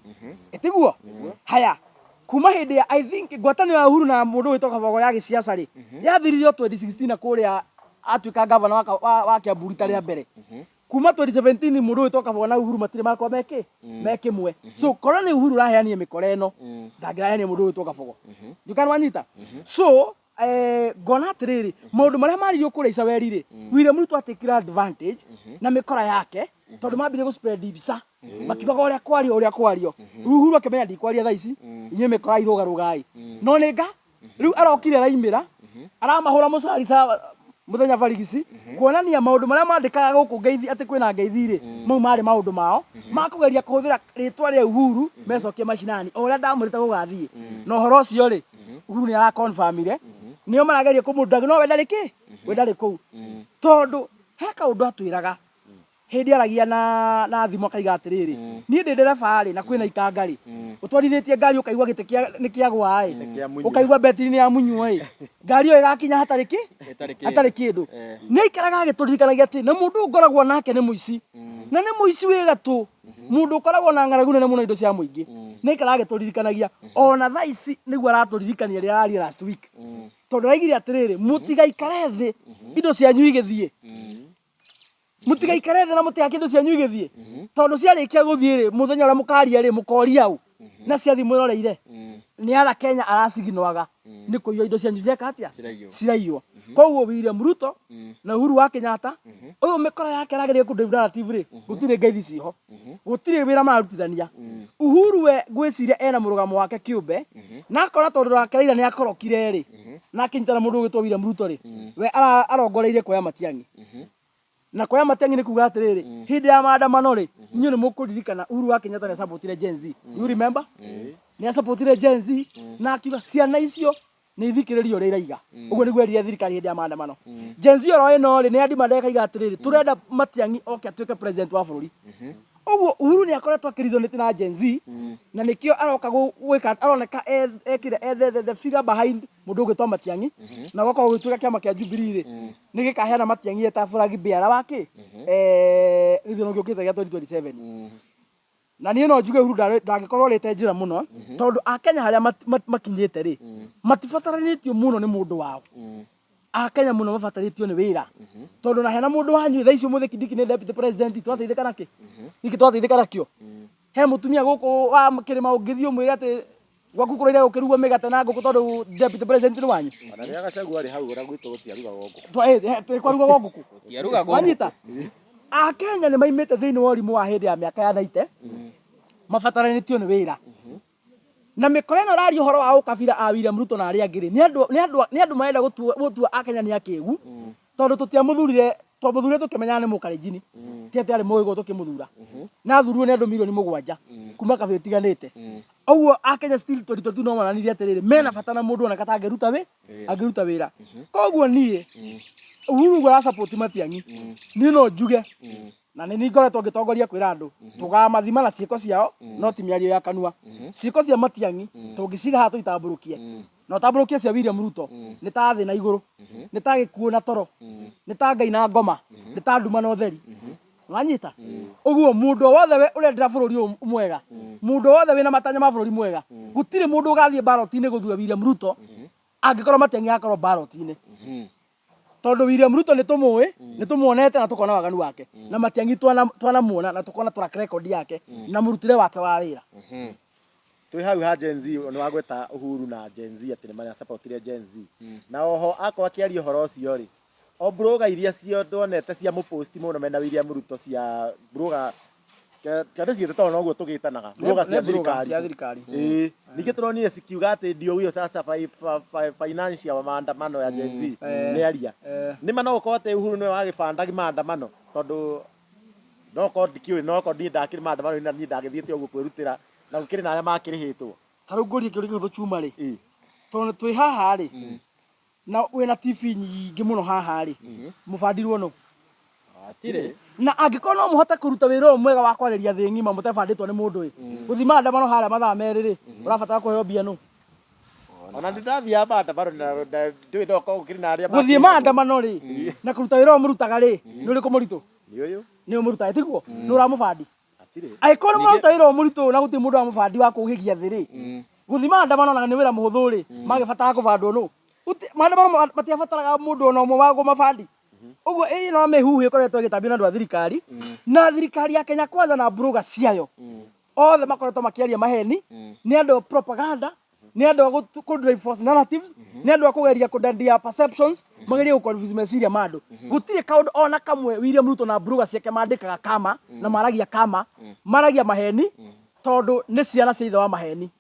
Ĩtiguo haya kuma hĩndĩ ya, I think, ngwatanĩro ya Uhuru na mũndũ ũgwĩtwo Kabogo ya gĩciaca rĩ, yathirire o 2016 na kũrĩa atuĩka gavana wa Kiambu rita rĩa mbere. Kuma 2017 mũndũ ũgwĩtwo Kabogo na Uhuru matirĩ makorwo mekĩ me kĩmwe. So korwo nĩ Uhuru ũraheanire mĩkora ĩno, ndangĩraheanire mũndũ ũgwĩtwo Kabogo. Ndikana wanyita. So Ngona atĩrĩrĩ, maũndũ marĩa maririo kũrĩa icaweri rĩ, William Ruto atekire advantage na mĩkora yake, tondũ mambirie gũ spread mbica makiugaga ũrĩa kwario, ũrĩa kwario. Rĩu Uhuru akĩmenya ndikwaria thaa ici, inyuĩ mĩkora irũgarũgai, no nĩ nga rĩu arokire araimĩra aramahũra mũcari ca mũthenya barigici, kuonania maũndũ marĩa mandĩkaga gũkũ ngeithi atĩ kwĩna ngeithi rĩ, mau marĩ maũndũ mao ma kũgeria kũhũthĩra rĩtwa rĩa Uhuru mecokie macinani o ũrĩa ndamwĩrĩte gũgathiĩ. Na ũhoro ũcio rĩ, Uhuru nĩ arakonfamire nĩo marageria kũmũndag, no we ndarĩ kĩ, we ndarĩ kũu, tondũ he kaũndũ atwĩraga hĩndĩ aragia na thimũ, akaiga atĩrĩrĩ, niĩ ndĩ ndereba rĩ, na kwĩna ikanga rĩ, ũtwarithĩtie ngari ũkaigua gĩtĩ nĩ kĩagwa ĩ, Kĩamunywo. Ũkaigua betiri nĩ yamunywo ĩ, ngari ĩyo ĩgakinya hatarĩ kĩ, Ĩtarĩ kĩndũ. Hatarĩ kĩndũ. Nĩ aikaraga agĩtũririkanagia atĩ na mũndũ ũyũ ngoragwo nake nĩ mũici, na nĩ mũici wĩ gatũ, mũndũ ũkoragwo na ng'aragu nene mũno indo cia mũingĩ. Nĩ aikaraga agĩtũririkanagia, ona thaa ici nĩguo aratũririkania rĩrĩa araria last week, tondũ araigire atĩrĩrĩ, mũtigaikare thĩ indo cianyu igĩthiĩ, mũtigaikare thĩ na mũtigake indo cianyu igĩthiĩ, tondũ ciarĩkia gũthiĩ rĩ, mũthenya ũrĩa mũkaria rĩ, mũkoria ũ na ciathiĩ mwĩroreire? Nĩ ara Kenya araciginwaga nĩ kũiywo indo cianyu, cieka atĩa? Ciraiywo. Ciraiywo. Koguo William Ruto na Uhuru wa Kenyatta ũyũ mĩkora yake arageria kũ drive narrative rĩ, gũtirĩ ngeithi ciho, gũtirĩ wĩra mararutithania. Uhuru we ngwĩciria ena mũrũgamo wake kĩũmbe, na akona tondũ nake Raila nĩ akorokire rĩ, na akĩnyitana mũndũ ũgwĩtwo William Ruto rĩ, we arongoreirie kuoya Matiang'i. Na kuoya Matiang'i nĩ kuga atĩrĩrĩ, hĩndĩ ya maandamano rĩ, inyuĩ nĩ mũkũririkana Uhuru wa Kenyatta nĩ acapotire Gen Z. You remember? Nĩ acapotire Gen Z na akiuga ciana icio nĩ ithikĩrĩrio ũrĩa iraiga. Ũguo nĩguo erire thirikari hĩndĩ ya maandamano. Gen Z oro ĩno rĩ, nĩ yadimanda ĩkaiga atĩrĩrĩ, tũrenda Matiang'i oke atuĩke president wa bũrũri. Ũguo Uhuru nĩ akoretwo akĩresonate na Gen Z, na nĩkĩo aroka gwĩka aroneka ekĩre the figure behind mũndũ ũgwĩtwo Matiang'i, na gũgakorwo gũgĩtuĩka kĩama kĩa Jubilee rĩ, nĩ gĩkaheana Matiang'i eta flag bearer wa kĩ gĩthurano gĩũkĩte gĩa 2027. Na niĩ no njuge Uhuru ndangĩkorwo arĩte njĩra mũno, tondũ akenya harĩa makinyĩte rĩ, matibataranĩtio mũno nĩ mũndũ wao. Akenya mũno mabatarĩtio nĩ wĩra, tondũ na hena mũndũ wanyu thaa ici ũmũthĩ Kindiki nĩ deputy president, twateithĩka nakĩ? Ningĩ twateithĩka nakĩo? He mũtumia gũkũ wa kĩrĩma ũngĩthiĩ ũmwĩre atĩ gwaku kũraire gũkĩrugwo mĩgate na ngũkũ tondũ deputy president nĩ wanyu? Ona rĩrĩa Gachagua arĩ hau, ona gwitũ gũtiarugagwo ngũkũ. Kwarugagwo ngũkũ. Gũtiarugagwo. Wanyita, akenya nĩ maimĩte thĩinĩ wa ũrimũ wa hĩndĩ ya mĩaka ya 90, mabataranĩtio nĩ wĩra. Na mĩkora ĩno ĩraria ũhoro wa ũkabira a William Ruto na arĩa angĩ rĩ, nĩ andũ marenda gũtua akenya nĩ akĩgu, tondũ tũtiamũthurire, twamũthurire tũkĩmenyaga nĩ mũkarenjini, ti atĩ arĩ mũgĩkũyũ. Tũkĩmũthura na athurirwo nĩ andũ 7 milioni kuma kabira itiganĩte. Ũguo akenya still 2022 no monanirie atĩrĩrĩ, mena bata na mũndũ oneka ta angĩruta wĩ angĩruta wĩra. Koguo niĩ Uhuru ũguo arasupport Matiang'i, niĩ no njuge na nĩ niĩ ngoretwo ngĩtongoria kwĩra andũ tũgamathima na ciĩko ciao, no ti mĩario ya kanua. Ciĩko cia Matiang'i tũngĩciga haha tũitambũrũkie na ũtambũrũkie cia William Ruto, nĩ ta thĩ na igũrũ, nĩ ta gĩkuũ na toro, nĩ ta Ngai na ngoma, nĩ ta nduma na ũtheri. Wanyita? Ũguo mũndũ o wothe ũrendera bũrũri ũyũ mwega, mũndũ o wothe wĩna matanya ma bũrũri mwega, gũtirĩ mũndũ ũgathiĩ ballot-inĩ gũthura William Ruto angĩkorwo Matiang'i agakorwo ballot-inĩ, tondũ William Ruto nĩ tũmũĩ, nĩ tũmuonete na tũkona waganu wake, na Matiang'i twanamuona na tũkona track record yake na mũrutĩre wake wa wĩra. Twĩ hau ha Gen Z, nĩ wagweta Uhuru na Gen Z atĩ nĩ maracapotire Gen Z, na oho akorwo akĩaria ũhoro ũcio rĩ, o blogger iria cio ndonete cia mũposti mũno mena William Ruto, cia blogger kende ciĩte, tondũ noguo tũgĩtanaga blogger cia Nĩ blogger thirikari. Cia thirikari. Ĩĩ, ningĩ tũronire cikiuga atĩ ndio huyo sasa financial maandamano ya Gen Z nĩ aria. Nĩ ma no gũkorwo atĩ Uhuru nĩwe wagĩbandaga maandamano, tondũ no korwo ndikĩũĩ, no korwo niĩ ndakĩrĩ maandamano-inĩ na niĩ ndagĩthiĩte ũguo kwĩrutĩra, na gũkĩrĩ na arĩa makĩrĩhĩtwo. Ta rĩu ngũrie kĩũria kĩhũthũ chuma rĩ, tondũ twĩ haha rĩ, na wĩna TV nyingĩ mũno haha rĩ, mũbandirwo nũ? Hatirĩ. Na angĩkorwo no mũhote kũruta wĩra ũyũ mwega wa kwarĩria thĩ ng'ima mũtebandĩtwo nĩ mũndũ ĩ, gũthiĩ maandamano harĩa mathaa 2 rĩ, ũrabatara kũheo mbia nũ? Ona nĩ ndathiaga maandamano na ndũĩ no korwo gũkĩrĩ na arĩa Gũthiĩ makĩrĩhagwo. maandamano rĩ, na kũruta wĩra ũyũ mũrutaga rĩ, nĩ ũrĩkũ mũritũ? Nĩ ũyũ. Nĩ ũyũ mũrutaga, tiguo? Nĩ ũramũbandi? Hatirĩ. Angĩkorwo nĩ mũraruta wĩra ũyũ mũritũ na gũtirĩ mũndũ wa mũbandi wa kũhĩgia thĩ rĩ, gũthiĩ maandamano na nĩ wĩra mũhũthũ rĩ, magĩbatara kũbandwo nũ? Maandamano matiabataraga mũndũ ona ũmwe wa kũmabandi. Ũguo ĩno no mĩhuhu ĩkoretwo ĩgĩtambio nĩ andũ a thirikari, na thirikari ya Kenya Kwanza na blogger ciayo othe makoretwo makĩaria maheni, nĩ andũ a propaganda. Nĩ andũ a kũ drive false narratives, nĩ andũ a kũgeria kũdandia perceptions, magerie gũ confuse meciria ma andũ. Gũtirĩ kaũndũ ona kamwe William Ruto na mburuga ciake mandĩkaga kama na maragia kama, maragia maheni tondũ nĩ ciana cia ithe wa maheni.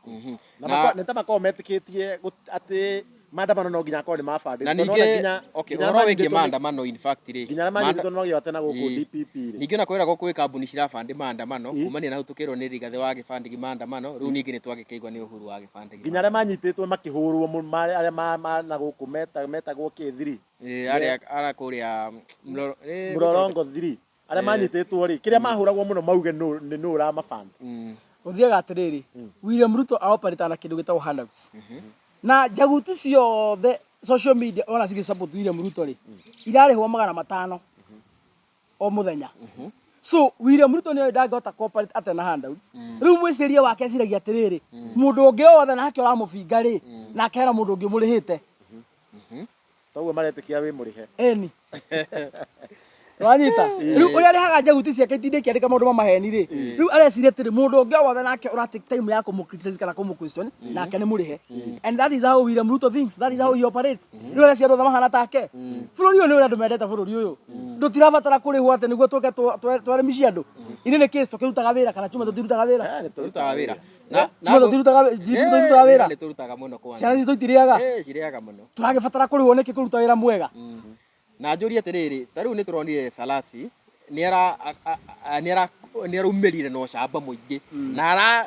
Na nĩ ta makoragwo metĩkĩtie atĩ maandamano no nginya akorwo nĩ mabandĩtwo. Na ningĩ, okay, ũhoro wĩgiĩ maandamano in fact rĩ, nginya arĩa manyitĩtwo nĩ magĩote na gũkũ DPP rĩ. Ningĩ ona kwĩragwo kwĩ kambuni cirabandi maandamano kumania na hau tũkĩrwo nĩ Rigathĩ wa gĩbandigi maandamano, rĩu ningĩ nĩ twagĩkĩigua nĩ Uhuru wa gĩbandigi. Nginya arĩa manyitĩtwo makĩhũrwo arĩa na gũkũ metagwo K3. Arĩa ara kũrĩa Mlolongo 3. Arĩa manyitĩtwo rĩ, kĩrĩa mahũragwo mũno mauge nĩ nũ ũramabanda. Gũthiaga atĩrĩrĩ, William Ruto aoperĩtaga na kĩndũ gĩtagwo handouts. Na njaguti ciothe social media ona cigĩ support William Ruto rĩ, irarĩhwo 500 o mũthenya. So William Ruto nĩoĩ ndangĩhota cooperate atarĩ na handouts. Rĩu mwĩcirĩrie wake eciragia atĩrĩrĩ, mũndũ ũngĩ o wothe nake ũramũbinga rĩ, nake hena mũndũ ũngĩ ũmũrĩhĩte. Toguo maretĩkia wĩ mũrĩhe. Eni. Wanyita? Rĩu ũrĩa arĩhaga njaguti ciake itinde ikĩandĩka maũndũ ma maheni rĩ, rĩu areciria atĩrĩ, mũndũ ũngĩ o wothe nake ũra take time ya kũmũ criticize kana kũmũ question, nake nĩ mũrĩhe. And that is how William Ruto thinks, that is how he operates. Rĩu areciria andũ othe mahana take. Bũrũri ũyũ nĩ ũrĩa andũ mendete bũrũri ũyũ. Tũtirabatara kũrĩhwo atĩ nĩguo tũke tweremicie andũ. In any case tũkĩrutaga wĩra kana chuma tũtirutaga wĩra. Nĩ tũrutaga wĩra. Na Chuma tũtirutaga tũtirutaga wĩra. Nĩ tũrutaga mũno kwanza. Ciana citũ itirĩaga. Cirĩaga mũno. Tũragĩbatara kũrĩhwo nĩkĩ kũruta wĩra mwega? Na njũrie atĩrĩrĩ, ta rĩu nĩ tũronire Salasi nĩ araumĩrire na ũcamba mũingĩ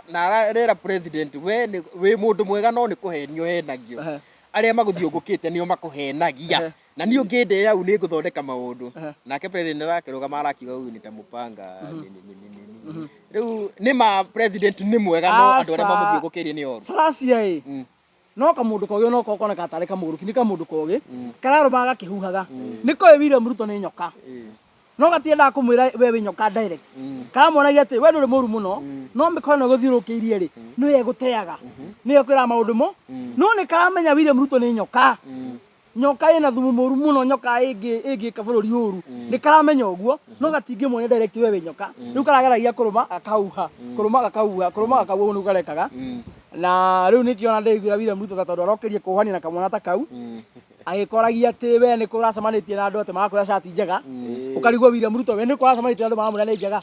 na arera president we wĩ mũndũ mwega no nĩ kũhenio henagio. Arĩa magũthiũngũkĩte nĩo makũhenagia. Na niĩ ũngĩndĩa au nĩ ngũthondeka maũndũ. Nake president arakĩrũgama arakiuga huyu nitamupanga nini nini nini. Rĩu nĩ ma president nĩ mwega no andũ arĩa mamũthiũngũkĩirie nĩ oru. Salasia ĩ, no kamũndũ kogĩ no koneka tarĩ kamũgũrũki, nĩ kamũndũ kogĩ kararũmaga gakĩhuhaga. Nĩ koĩ William Ruto nĩ nyoka, no gatiendaga kũmwĩra we wĩ nyoka direct. Karamuonagia atĩ we ndũrĩ mũru mũno, no mĩkono ĩno ĩgũthiũrũrũkĩirie rĩ, nĩyo ĩgũteaga, nĩyo ĩkwĩraga maũndũ mo. No nĩ karamenya William Ruto nĩ nyoka, nyoka ĩna thumu mũru mũno, nyoka ĩngĩka bũrũri ũru. Nĩ karamenya ũguo, no gatingĩmuonia direct we wĩ nyoka. Rĩu karageragia kũrũma gakauha, kũrũma gakauha, kũrũma gakauha, ũguo nĩguo karekaga. Na rĩu nĩkĩo ona ndĩiguĩra William Ruto tha, tondũ arokĩrie kũhania na kamwana ta kau, agĩkoragia atĩ we nĩ kũracemanĩtie na andũ atĩ marakwĩra cati njega, ũkarigwo William Ruto we nĩ kũracemanĩtie na andũ maramwĩra nĩ njega.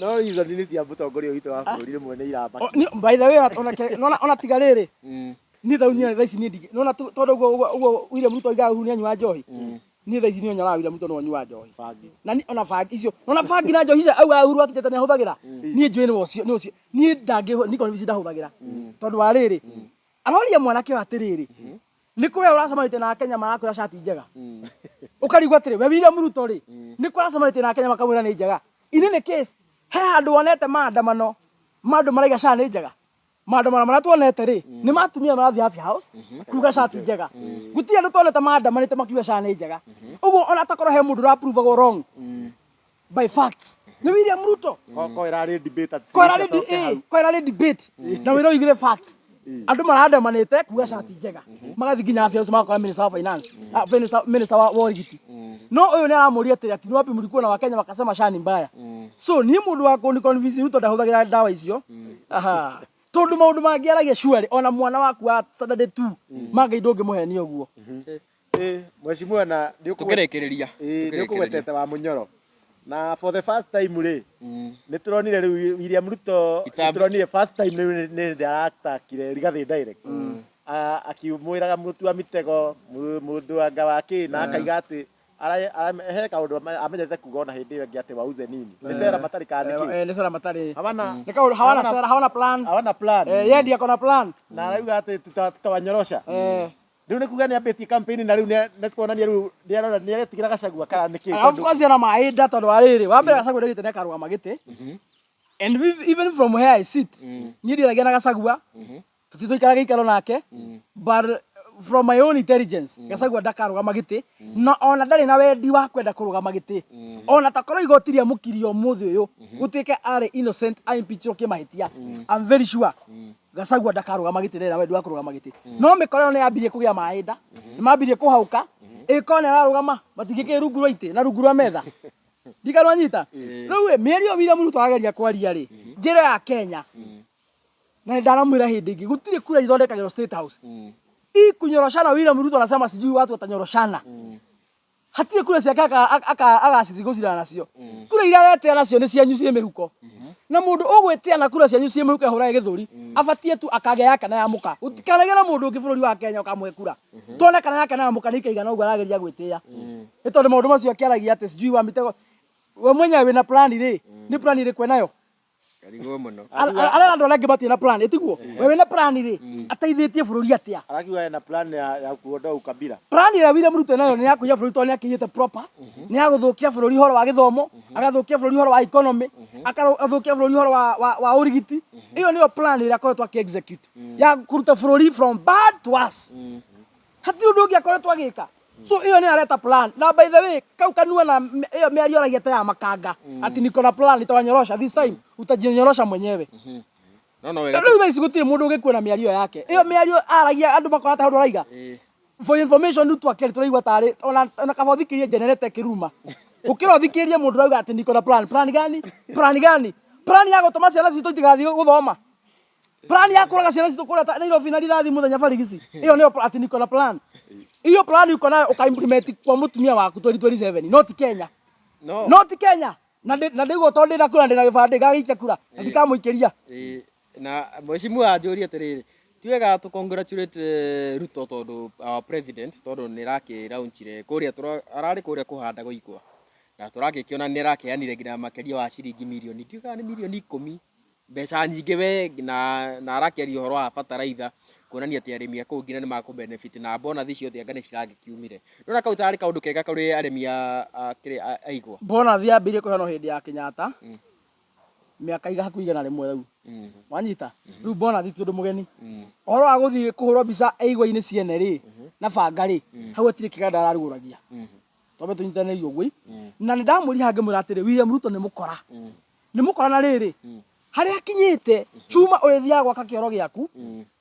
No reason nĩ cia mũtongoria witũ wa bũrũri rĩmwe nĩ iramakia. By the way, ona tiga rĩrĩ, niĩ tau niĩ thaa ici niĩ ndingĩ nona tondũ ũguo ũguo ũguo William Ruto oigaga Uhuru nĩ anyua njohi, niĩ thaa ici niĩ nyonaga William Ruto no anyua njohi. Bangi. Na ni ona bangi icio, ona bangi na njohi icio augaga Uhuru wa Kenyatta nĩ ahũthagĩra, niĩ njũĩ nĩ ũcio nĩ ũcio niĩ ndangĩ nĩ convince ndahũthagĩra. Tondũ wa rĩrĩ, aroria mwanake ũyũ atĩrĩrĩ, nĩ kũ we ũracemanĩtie na Akenya marakwĩra cati njega? Ũkarigwo atĩrĩ, we William Ruto rĩ, nĩ kũ ũracemanĩtie na Akenya makamwĩra nĩ njega? In any case, he handũ wonete maandamano ma andũ maraiga SHA nĩ njega? Maandamano marĩa tuonete rĩ, nĩ ma atumia marathiĩ Afya House kuga SHA ti njega. Gũtirĩ andũ tuonete maandamanĩte makiuga SHA nĩ njega. Ũguo ona takorwo he mũndũ ũraprovagwo wrong by facts, nĩ William Ruto. Ko ĩrarĩ debate atĩ Ko ĩrarĩ cicoke hau. Ko ĩrarĩ debate na wĩra ũigire facts, andũ marandamanĩte kuga SHA ti njega, magathiĩ nginya Afya House magakora minister wa finance, minister wa ũrigiti. No ũyũ nĩ aramũria atĩrĩ, ati ni wapi mlikuwa na Wakenya wakasema SHA ni mbaya? So niĩ mũndũ wa kũni convince Ruto ndahũthagĩra ndawa icio. Aha. Tondũ maũndũ mangĩ aragia surely ona mwana waku wa Saturday tu mangĩ ndũngĩmũhenia ũguo. Mheshimiwa, na nĩ Tũkĩrĩkĩrĩria. Nĩ ũkũgwetete wa Mũnyoro na for the first time rĩ, nĩ tũronire rĩu William Ruto, nĩ tũronire first time rĩu nĩ hĩndĩ aratakire Rigathĩ direct, akĩmwĩraga mũtu wa mitego, mũndũ anga wa kĩ, na akaiga atĩ he kaũndũ amenyete kuga ona hĩndĩ ĩyo ĩngĩ atĩ wauze nini nĩ sera matarĩ kana nĩ kĩ. Nĩ sera matarĩ. Hawana. Nĩ kaũndũ hawana sera, hawana plan. Hawana plan. Yeye ndiye akona plan. Na arauga atĩ tutawanyorosha. Rĩu nĩ kuga nĩ ambĩtie campaign na rĩu nĩ kuonania rĩu nĩ arona nĩ aretigĩra Gachagua kana nĩ kĩ? Of course ena mahinda, tondũ wa rĩrĩ, wa mbere Gachagua ndaugĩte nĩ akarũgama gĩtĩ. And even from where I sit, niĩ ndiaragia na Gachagua, tũtirĩ twaikara gĩikaro nake, but from my own intelligence, Gachagua ndakarũgama gĩtĩ, na ona ndarĩ na wendi wa kwenda kũrũgama gĩtĩ. Ona takorwo igoti rĩamũkirie ũmũthĩ ũyũ gũtuĩke arĩ innocent, aimpeachwo kĩmahĩtia, I'm very sure Gachagua ndakarũgama gĩtĩ, ndarĩ na wendi wa kũrũgama gĩtĩ. No mĩkora ĩyo nĩ yambirie kũgĩa maĩ nda, nĩ mambirie kũhaũka, ĩkorwo nĩ ararũgama matingĩkĩrĩ rungu rwa itĩ na rungu rwa metha. Ndikanwanyita. Rĩu ĩ, mĩario ĩyo William Ruto arageria kwaria rĩ, njĩra ya Kenya. Na ndanamwĩra hĩndĩ ĩngĩ, gũtirĩ kura ithondekagĩrwo State House. Hii kunyoroshana, William Ruto anasema sijui watu watanyoroshana. Hatirĩ kura ciake agacithiĩ gũcindana nacio. Kura iria aretĩa nacio nĩ cianyu ciĩ mĩhuko. Na mũndũ ũgwĩtĩa na kura cianyu ciĩ mĩhuko ehũrage gĩthũri, abatie tu akagĩa yake na ya mũka. Gũtikanagĩe na mũndũ ũngĩ bũrũri wa Kenya ũkamũhe kura. Tuone kana yake na ya mũka nĩ ikaigana ũguo arageria gwĩtĩa. Nĩ tondũ maũndũ macio akĩaragia atĩ sijui wa mitego. We mwenyewe wĩna plan rĩ, nĩ plan ĩrĩkũ enayo? Karigwo mũno. Arĩa andũ arĩa angĩ matirĩ na plan, ĩtiguo? We wĩna plan rĩ, ateithĩtie bũrũri atĩa? Arakiuga ena plan ya kuondoa ukabila. Plan ĩrĩa William Ruto enayo nĩ ya kũiya bũrũri tondũ nĩ akĩiyĩte proper, nĩ ya gũthũkia bũrũri ũhoro wa gĩthomo, agathũkia bũrũri ũhoro wa economy, agathũkia bũrũri ũhoro wa ũrigiti. Ĩyo nĩyo plan ĩrĩa akoretwo akĩ execute ya kũruta bũrũri from bad to worse. Hatirĩ ũndũ ũngĩ akoretwo agĩka. So ĩyo nĩyo areta plan. Na by the way, kau kanua na ĩyo mĩario aragia ta ya makanga. Ati niko na plan nitawanyorosha this time utajinyorosha mwenyewe. No no wega. Rĩu thaa ici gũtirĩ mũndũ ũngĩkuona mĩario yake. Ĩyo mĩario aragia andũ makona ta ũndũ araiga. For information rĩu twakĩrĩ tũraigua tarĩ ona kaba ũthikĩrĩrie generator ĩkĩruma. Gũkĩra ũthikĩrĩrie mũndũ ũrauga atĩ niko na plan. Plan gani? Plan gani? Plan ya gũtũma ciana citũ itigathiĩ gũthoma. Plan ya kũraga ciana citũ kũrĩa Nairobi na rithathi mũthenya barigici. Ĩyo nĩyo atĩ niko na plan. Iyo plan uko nayo ũka implement kwa mũtumia waku 2027, not Kenya. No. Not Kenya. Na ndĩguo tondũ ndĩna kura, ndĩna gĩbandĩ ngagĩikia kura na ndikamũikĩria. Na mheshimiwa anjũrie atĩrĩrĩ, ti wega tũ congratulate Ruto tondũ our president tondũ nĩ arakĩ launchire kũrĩa ararĩ kũrĩa kũhanda gũikwa. Na tũrakĩkĩona nĩ arakĩheanire nginya makĩria wa ciringi mirioni, ndiũĩ kana nĩ mirioni 10, mbeca nyingĩ we, na arakĩaria ũhoro wa bataraitha kuonania atĩ arĩmi a kũu nginya nĩ makũ benefit na bonathi ciothe anga nĩ ciragĩkiumire. Ndũrona kau tarĩ kaũndũ kega kũrĩ arĩmi a igwa? Bonathi yambĩrĩirie kũheanwo hĩndĩ ya Kenyatta, mĩaka hakuhĩ 100 rĩu. Wanyita? Rĩu bonathi ti ũndũ mũgeni. Ũhoro wa gũthiĩ kũhũrwo mbica igwa-inĩ ciene rĩ, na banga rĩ, hau hatirĩ kĩganda ararugũragia. Twambe tũnyitanĩre ũguo. Na nĩ ndamwĩrire hangĩ mwĩra atĩrĩ, William Ruto nĩ mũkora. Nĩ mũkora na rĩrĩ, harĩa akinyĩte, chuma ũrĩthiaga gwaka kĩoro gĩaku,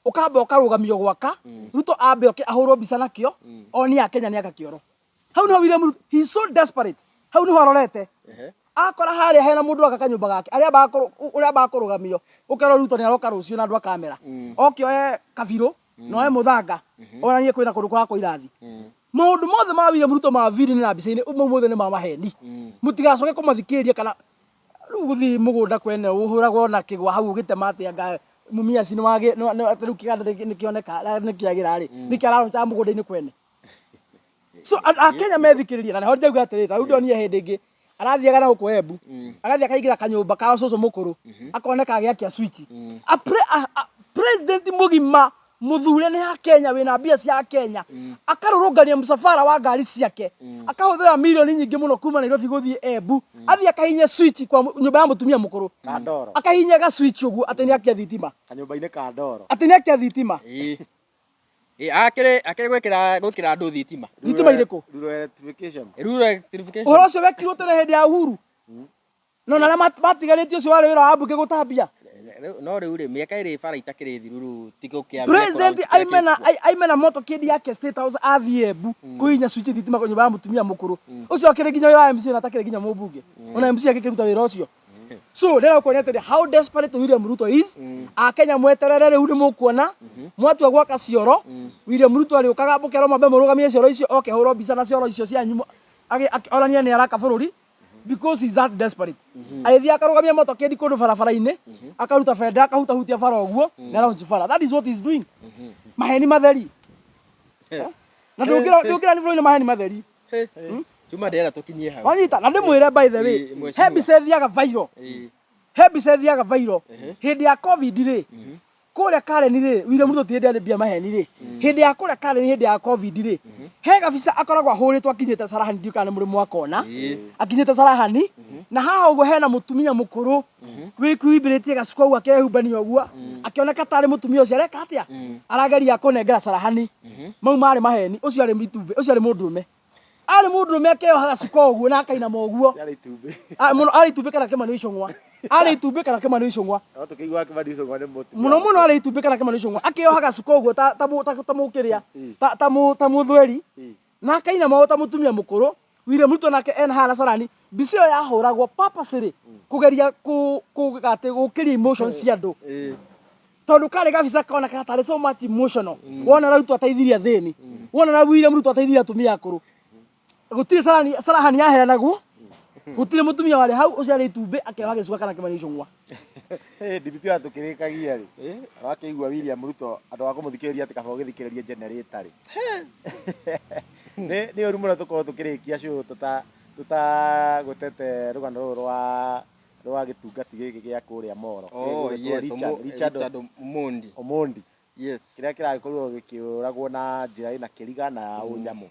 ũkamba ũkarũgamio gwaka, Ruto ambe oke ahũrwo mbica nakĩo, onie Akenya nĩ aka kĩoro. Hau niho William Ruto, he is so desperate. Hau niho arorete. Akora harĩa hena mũndũ aka kanyũmba gake, arĩa ũrĩa ambaga kũrũgamio, ũkerwo Ruto nĩ aroka rũciũ na andũ a kamera. Oke oe kabirũ, na oe mũthanga, onanie kwĩna kũndũ kũrakwo irathi. Maũndũ mothe ma William Ruto ma video na mbica-inĩ, mau mothe nĩ ma maheni. Mũtigacoke kũmathikĩrĩria kana rĩu gũthiĩ mũgũnda kwene ũhũragwo na kĩgwa hau ũgĩtema atĩ anga mumias nĩ wagĩ, atĩ rĩu kĩganda nĩ kĩoneka, nĩ kĩagĩra rĩ, nĩkĩ araronja mũgũnda-inĩ kwene. So Akenya methikĩrĩrie, na nĩho ndauga atĩrĩ, ta rĩu ndonire hĩndĩ ĩngĩ arathiaga na gũkũ Embu, agathiĩ akaingĩra kanyũmba ka cũcũ mũkũrũ, akoneka agĩakia switch. President mũgima mũthure nĩ Akenya, wĩna mbia cia Akenya, akarũrũngania mũcabara wa ngari ciake, akahũthĩra mirioni nyingĩ mũno kuma Nairobi gũthiĩ Embu, athiĩ akahihinya switch kwa nyũmba ya mũtumia mũkũrũ. Kandoro. Akahihinya ga switch ũguo atĩ nĩ akia thitima. Kanyũmba-inĩ ka ndoro. Atĩ nĩ akia thitima. Akĩrĩ, akĩrĩ gwĩkĩra andũ thitima. Thitima irĩkũ? Rural electrification. Rural electrification. Ũhoro ũcio wekirwo tene hĩndĩ ya Uhuru. No na arĩa matigarĩtie ũcio warĩ wĩra wa mbunge gũtambia. No rĩu rĩ, mĩaka ĩrĩ bara itakĩrĩ thiru rĩu ti gũkĩambia President kũraunch kĩrĩa kĩkuo. aime na motorcade yake State House athiĩ Embu kũhihinya switch thitima nyũmba ya mũtumia mũkũrũ. Ũcio akĩrĩ nginya wĩra wa MCA na atakĩrĩ nginya mũmbunge. Ona MCA agĩkĩruta wĩra ũcio. So ndĩrenda kuonia atĩrĩ how desperate William Ruto is. Akenya mweterere rĩu nĩ mũkuona mwatua gwaka cioro, William Ruto arĩũkaga mũkerwo mwambe mũrũgamie cioro icio oke hũrwo mbica na cioro icio cianyu onanie nĩ araka bũrũri because he's that desperate. Agĩthiĩ akarũgamia motorcade kũndũ barabara-inĩ, akaruta bendera akahutahutia bara ũguo na launch bara. That is what he's doing. Maheni matheri. Na ndũngĩra nĩ bũrũri na maheni matheri. Chuma ndĩrenda tũkinyie hau. Wanyita, na ndĩmwĩre by the way, Mheshimiwa. he mbica ĩthiaga viral. He mbica ĩthiaga viral. Hĩndĩ ya COVID rĩ, kũrĩa Karen rĩ, William Ruto ti hĩndĩ arĩ mbia maheni rĩ. Hĩndĩ ya kũrĩa Karen hĩndĩ ya COVID rĩ, he gabica akoragwo ahũrĩtwo akinyĩte Sarahani, ndiũĩ kana nĩ mũrĩ mwakona. Akinyĩte Sarahani, na haha ũguo hena mũtumia mũkũrũ wĩhumbĩrĩtie gacuka ũguo akehumbania ũguo, akĩoneka tarĩ mũtumia ũcio areka atĩa? Arageria kũnengera Sarahani. Mau marĩ maheni, ũcio arĩ itumbĩ, ũcio arĩ mũndũrũme. Arĩ mũndũrũme akeoha gacuka ũguo na akainama ũguo. Arĩ itumbĩ. Mũno arĩ itumbĩ kana Kĩmani Ichung'wa. Arĩ itumbĩ kana Kĩmani Ichung'wa. No tũkĩiguaga Kĩmani Ichung'wa nĩ mũtumia. Mũno mũno arĩ itumbĩ kana Kĩmani Ichung'wa. Akeoha gacuka ũguo ta mũkĩrĩa, ta mũthweri. Na akainama ũguo ta mũtumia mũkũrũ. William Ruto nake ena haha na Sarani. Mbica ĩyo yahũragwo purposely kũgeria gũkĩria emotions cia andũ. Tondũ karĩ gabica konekaga tarĩ so much emotional. Wona Ruto ateithirie athĩni, wona William Ruto ateithirie atumia akũrũ. Gũtirĩ sarahani yaheanagwo, gũtirĩ mũtumia warĩ hau ũciarĩ itumbĩ akĩoha gĩcuka kana kĩmani icũng'wa. DPP ona tũkĩrĩkagia rĩ, wakĩigua William Ruto andũ a kũmũthikĩrĩria atĩ kaba ũgĩthikĩrĩrie generator rĩ. Nĩ ũru mũno tũkorwo tũkĩrĩkia show tũtagwetete rũgano rũrũ rwa gĩtungati gĩkĩ gĩa kũrĩa Moro. Oh, Gĩgwĩtwo yes, Richard, Richard Richard Omondi. Omondi. Yes. Kĩrĩa kĩragĩkorirwo gĩkĩũragwo na njĩra ĩna kĩriga na ya ũnyamũ.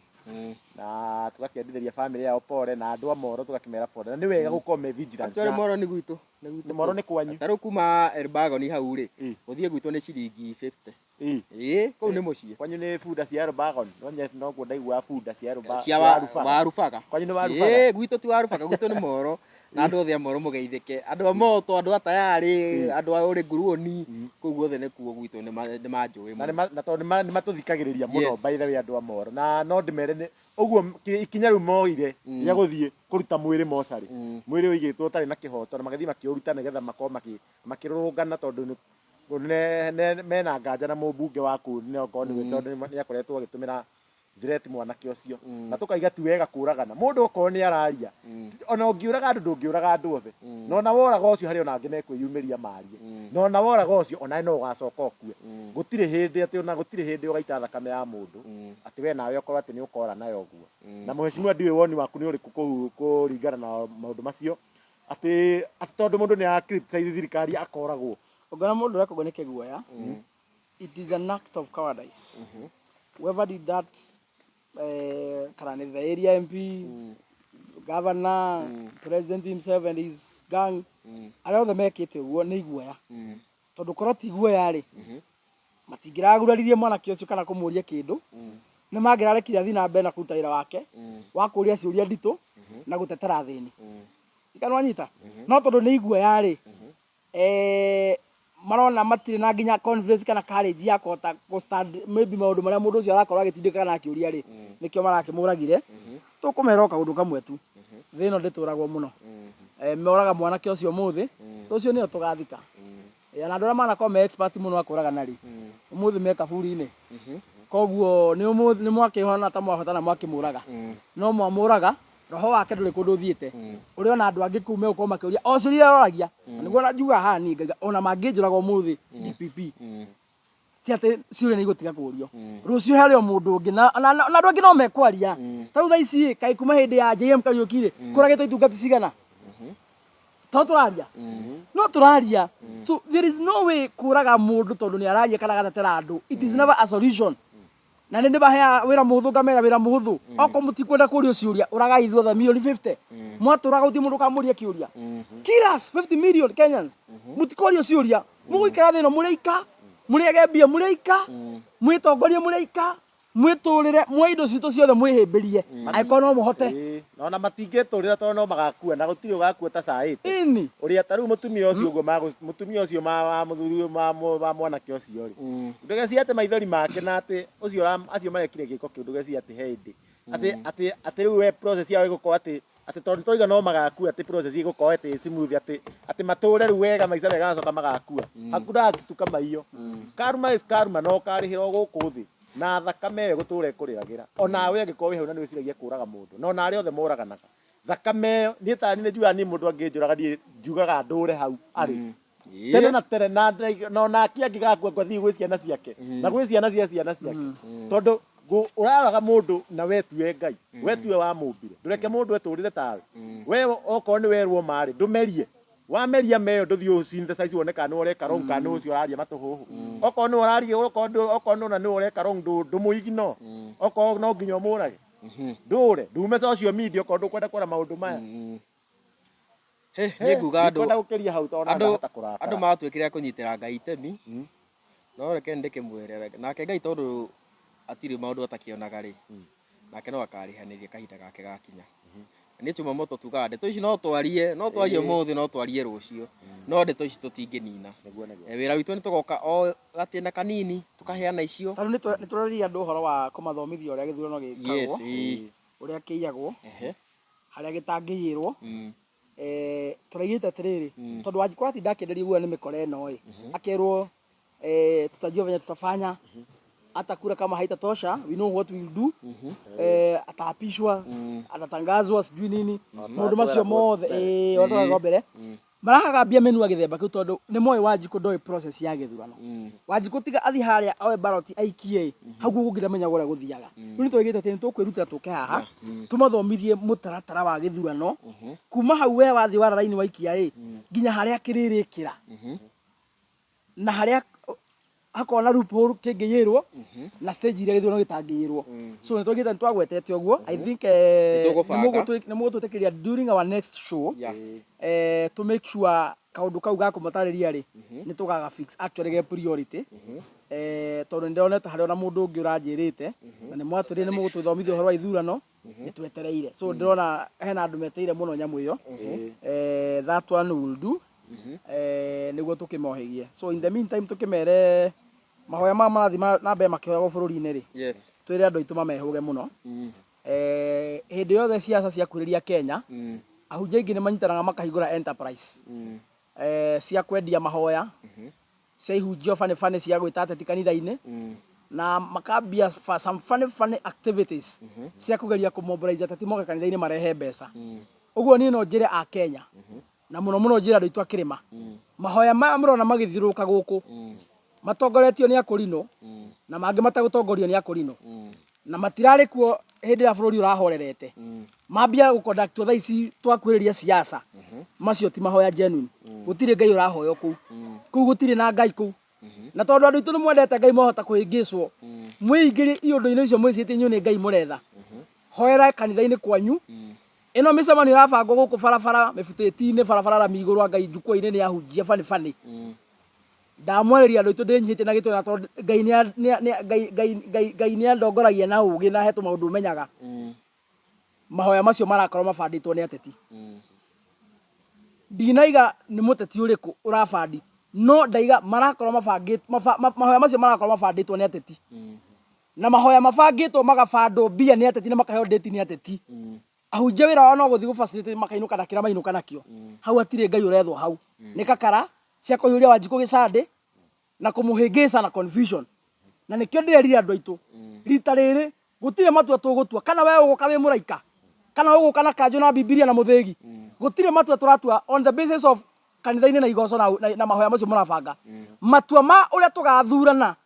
Na tũgakĩendithĩria family yao pole na andũ a Moro tũgakĩmera pole. Na nĩ wega gũkorwo me vigilant. Actually Moro nĩ gwitũ. Nĩ gwitũ. Moro nĩ kwanyu. Ta rĩu kuma Elbagon hau rĩ, gũthiĩ gwitũ nĩ ciringi 50. Ĩĩ, kũu nĩ mũciĩ. Kwanyu nĩ bunda cia Elbagon. No nye noguo ndaiguaga bunda cia Elbagon. Cia Warubaga. Kwanyu nĩ Warubaga. Ĩĩ, gwitũ ti Warubaga, gwitũ nĩ Moro. Na andũ othe a Moro mũgeithĩke. Andũ a Moto, andũ a Tayarĩ, andũ a Ũrĩ Nguruoni, kũu guothe nĩkuo gwitũ nĩ manjũĩ Na mũno. na tondũ nĩ matũthikagĩrĩria mũno Yes. by the way andũ a Moro. Na no ndĩmere nĩ ũguo ikinya rĩu moire rĩa gũthiĩ kũruta mwĩrĩ mocarĩ. Mwĩrĩ ũigĩtwo ũtarĩ na kĩhoto na magĩthiĩ makĩũruta nĩgetha makorwo makĩrũrũngana tondũ mena nganja na mũmbunge wa kũu nĩ okorwo nĩwe tondũ nĩ akoretwo agĩtũmĩra threat mwanake ũcio. Na tũkaiga ti wega kũragana. Mũndũ okorwo nĩ araria, ona ũngĩũraga andũ ndũngĩũraga andũ othe. Na ona woraga ũcio harĩ ona angĩ mekwĩyumĩria marie. Na ona woraga ũcio onawe no ũgacoka ũkue. Gũtirĩ hĩndĩ atĩ ona gũtirĩ hĩndĩ ũgaita thakame ya mũndũ atĩ we nawe ũkorwo atĩ nĩ ũkora nayo ũguo. Na mheshimiwa ndiũĩ woni waku nĩ ũrĩkũ kũringana na maũndũ macio atĩ tondũ mũndũ nĩ a criticize thirikari akoragwo. Ũngĩona mũndũ ũreka ũguo nĩ kĩguoya. It is an act of cowardice. Whoever did that, kana nĩ the area MP, governor, president himself and his gang, arĩa othe mekĩte ũguo nĩ iguoya. Tondũ korwo ti iguoya rĩ, matingĩraguraririe mwanake ũcio kana kũmũria kĩndũ. Nĩ mangĩrarekire athiĩ na mbere na kũruta wĩra wake wa kũria ciũria nditũ na gũtetera athĩni. Kana wanyita? No tondũ nĩ iguoya rĩ, marona matirĩ na nginya confidence kana courage ya kũhota kũ stand maybe maũndũ marĩa mũndũ ũcio arakorwo agĩtindĩka kana akĩũria rĩ, nĩkĩo marakĩmũragire. Tũkũmera o kaũndũ kamwe tu, thĩ ĩno ndĩtũragwo mũno. Moraga mwanake ũcio ũmũthĩ, rũciũ nĩo tũgathika. Na andũ arĩa manakorwo me expert mũno a kũragana rĩ, ũmũthĩ me kaburi-inĩ. Koguo nĩ ũmũthĩ nĩ mwakĩhona ta mwahota na mwakĩmũraga. No mwamũraga, roho wake ndũrĩ kũndũ ũthiĩte. Ũrĩ ona andũ angĩ kũu megũkorwo makĩũria o ciũria iria aroragia. Na nĩguo ona njugaga haha niĩ ngauga ona mangĩnjũraga ũmũthĩ DPP, ti atĩ ciũria nĩ igũtiga kũũrio. Rũciũ harĩ o mũndũ ũngĩ na andũ angĩ no mekwaria. Ta rĩu thaa ici ĩ, kaĩ kuma hĩndĩ ya JM Kariũki rĩ, kũragĩtwo itungati cigana? To tũraria? No tũraria. So there is no way kũraga mũndũ tondũ nĩ araria kana agatetera andũ. It is never a solution. Na nĩ ndĩmaheaga wĩra mũhũthũ ngamera wĩra mũhũthũ. Okorwo mũtikwenda kũrio ciũria, ũragai ithuothe milioni 50. Mwatũraga gũtirĩ mũndũ ũkamũria kĩũria. Kill us 50 million Kenyans. Mũtikorio ciũria. Mũgũikara thĩ ĩno mũrĩ aika, mũrĩage mbia mũrĩ aika, mwĩtongorie mũrĩ aika, mwĩtũrĩre, muoye indo citũ ciothe mwĩhĩmbĩrie. Angĩkorwo no mũhote. Ĩĩ, na ona matingĩtũrĩra tondũ no magakua na gũtirĩ ũgakua ũtacaĩte. Ĩni. Ũrĩa ta rĩu mũtumia ũcio ũguo mũtumia ũcio wa mũthuri wa mwanake ũcio rĩ. Ndũgecirie atĩ maithori make na atĩ ũcio acio marekire gĩko kĩu ndũgecirie atĩ he hĩndĩ. Atĩ, atĩ, atĩ rĩu we process yao ĩgũkorwo atĩ, atĩ tondũ tũrauga no magakua atĩ process ĩgũkorwo atĩ smooth atĩ, atĩ matũre rĩu wega maica mega macoka magakua. Hakuna kitu kama hiyo. Karma is karma na ũkarĩhĩra o gũkũ thĩ. Na thakame ĩyo ĩgũtũra ĩkũrĩragĩra. Onawe angĩkorwo wĩ hau na nĩ wĩciragia kũraga mũndũ. Na ona arĩa othe moraganaga. Thakame ĩyo, niĩ ta niĩ njugaga niĩ mũndũ angĩnjũraga niĩ njugaga ndũre hau arĩ. Tene na tene na na onake angĩgakua ngathiĩ gwĩ ciana ciake. Na gwĩ ciana cia ciana ciake. Tondũ ũraraga mũndũ na we tiwe Ngai. We tiwe wamũmbire. Ndũreke mũndũ etũrĩre tawe. We okorwo nĩ werwo marĩ, ndũmerie. Wameria meyo ndũthiĩ ũ synthesize wone kana nĩwe ũreka wrong kana nĩwe ũcio ũraria matũhũhũ. Okorwo nĩwe ũraria, okorwo ndũ-, okorwo nĩwona nĩwe ũreka wrong, ndũmũignore. Okorwo no nginya ũmũrage. Ndũre, ndume social media okorwo ndũkwenda kuona maũndũ maya. He, niĩ nguga andũ Ndikwenda gũkĩria hau tondũ ndahota kũrakara. Andũ matuĩkire a kũnyitĩra Ngai itemi. No reke ndĩkĩmwĩre, nake Ngai tondũ atirĩ maũndũ atakĩonaga rĩ, nake no akarĩhanĩria kahinda gake gakinya. Niĩ tuma moto tugaga ndeto ici no twarie, no twarie ũmũthĩ, no twarie rũciũ. No ndeto ici tũtingĩnina. Nĩguo, nĩguo. Wĩra witũ nĩ tũgoka o gatĩna kanini, tũkaheana icio. Tarĩu nĩ tũraririe andũ ũhoro wa kũmathomithia ũrĩa gĩthurano gĩkagwo, Yes, ĩĩ. ũrĩa kĩiyagwo, harĩa gĩtangĩiyĩrwo. Tũraigĩte atĩrĩrĩ, tondũ Wanjikũ atinda akĩenderio guoya nĩ mĩkora ĩno ĩ, akerwo Tutajua venye tutafanya. Hata kura kama haitatosha, we know what we will do. Ataapishwa, atatangazwa, sijui nini, maũndũ macio mothe, watwaragwo mbere marahagambia mĩnua gĩthemba kĩu, tondũ nĩ moĩ Wanjikũ ndoĩ process ya gĩthurano. Wanjikũ tiga athiĩ harĩa oe ballot aikie hau, gũkũ ndamenyaga ũrĩa gũthiaga. Rĩu nĩ twaigĩte atĩ nĩ tũkwĩrutĩra tũke haha tũmathomithie mũtaratara wa gĩthurano, kuma hau we wathiĩ wara raini waikia ĩ nginya harĩa kĩrĩrĩkĩra na harĩa hakorwo na loophole kĩngĩiyĩrwo na stage iria gĩthurano gĩtangĩiyĩrwo. So nĩ twaigĩte, nĩ twagwetete ũguo. I think Nĩtũgũbanga. Nĩ mũgũtwĩtĩkĩria during our next show to make sure kaũndũ kau ga kũmatarĩria rĩ, nĩ tũgaga fix actually ge priority, tondũ nĩ ndĩronete harĩ ona mũndũ ũngĩ ũranjĩrĩte na nĩ mwatwĩrire nĩ mũgũtũthomithia ũhoro wa ithurano, nĩ twetereire. So ndĩrona hena andũ metereire mũno nyamũ ĩyo. That one will do nĩguo tũkĩmohĩgie. So in the meantime, tũkĩmere mahoya maya marathiĩ na mbere makĩhoyagwo bũrũri-inĩ rĩ, twĩre andũ aitũ mamehũge mũno. Hĩndĩ yothe ciaca ciakuhĩrĩria Kenya, ahunjia aingĩ nĩ manyitanaga makahingũra enterprise cia kwendia mahoya, cia ihunjio bani bani, cia gwĩta ateti kanitha-inĩ, na makambia some funny funny activities cia kũgeria kũmobilize ateti moke kanitha-inĩ marehe mbeca. Ũguo niĩ no njĩre a Kenya, na mũno mũno njĩre andũ aitũ a kĩrĩma, mahoya maya mũrona magĩthiũrũrũka gũkũ matongoretio nĩ akũrinũ na mangĩ matagũtongorio nĩ akũrinũ na matirarĩ kuo hĩndĩ ĩrĩa bũrũri ũrahorerete, mambia gũconductwo thaa ici twakuhĩrĩria siasa. Macio ti mahoya genuine. Gũtirĩ Ngai ũrahoywo kũu. Kũu gũtirĩ na Ngai kũu. Na tondũ andũ aitũ nĩ mwendete Ngai, mwahota kũhĩngĩcwo mwĩingĩrie iũndũ-inĩ icio mwĩcirĩtie inyuĩ nĩ Ngai mũretha. Hoera kanitha-inĩ kwanyu. Ĩno mĩcemanio ĩrabangwo gũkũ barabara mĩbutĩti-inĩ, barabara rami igũrũ, anga njukwa-inĩ nĩ ahunjia bani bani. Ndamwarĩria andũ aitũ ndĩnyihĩtie na gĩtĩo, na tondũ Ngai nĩ Ngai Ngai Ngai nĩ andongoragia na ũgĩ na he tũmaũndũ menyaga, mahoya macio marakorwo mabandĩtwo nĩ ateti. Ndinaiga nĩ mũteti ũrĩkũ ũrabandi, no ndaiga marakorwo mabangĩtwo, mahoya macio marakorwo mabandĩtwo nĩ ateti, na mahoya mabangĩtwo magabandwo mbia nĩ ateti na makaheo date nĩ ateti. Ahunjia wĩra wao no gũthiĩ gũfacilitate, makainũka na kĩrĩa mainũka nakĩo. Hau hatirĩ Ngai ũrethwo hau, nĩ kakara cia kũihũria Wanjikũ gĩcandĩ na kũmũhĩngĩca na confusion. Na nĩkĩo ndĩrerire andũ aitũ, rita rĩrĩ gũtirĩ matua tũgũtua kana we ũgũka wĩ mũraika kana ũgũka na kanjũ na Bibilia na mũthĩgi. Gũtirĩ matua tũratua on the basis of kanitha-inĩ na igoco na mahoya macio mũrabanga. Matua ma ũrĩa tũgathurana,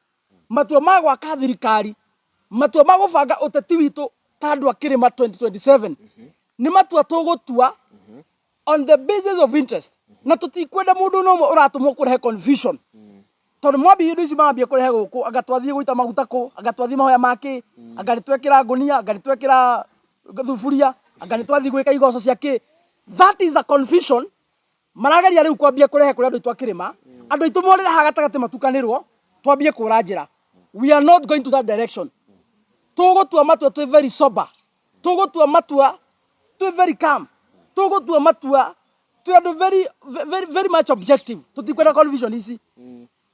matua ma gwaka thirikari, matua ma gũbanga ũteti witũ ta andũ a kĩrĩma 2027 nĩ matua tũgũtua on the basis of interest, na tũtikwenda mũndũ no ũmwe ũratũmwo kũrehe confusion, tondũ mwambia indo ici marambia kũrehe gũkũ, anga twathiĩ gũita maguta kũ, anga twathiĩ mahoya makĩ, anga nĩ twekĩra ngũnia, anga nĩ twekĩra thuburia, anga nĩ twathiĩ gwĩka igoco cia kĩ. That is a confusion marageria rĩu kwambia kũrehe kũrĩ andũ aitũ a kĩrĩma. Andũ aitũ morĩre haha gatagatĩ, matukanĩrwo, twambie kũra njĩra. We are not going to that direction. Tũgũtua matua twĩ very sober, tũgũtua matua twĩ very calm, tũgũtua matua twĩ andũ very, very, very much objective. Tũtikwenda confusion ici.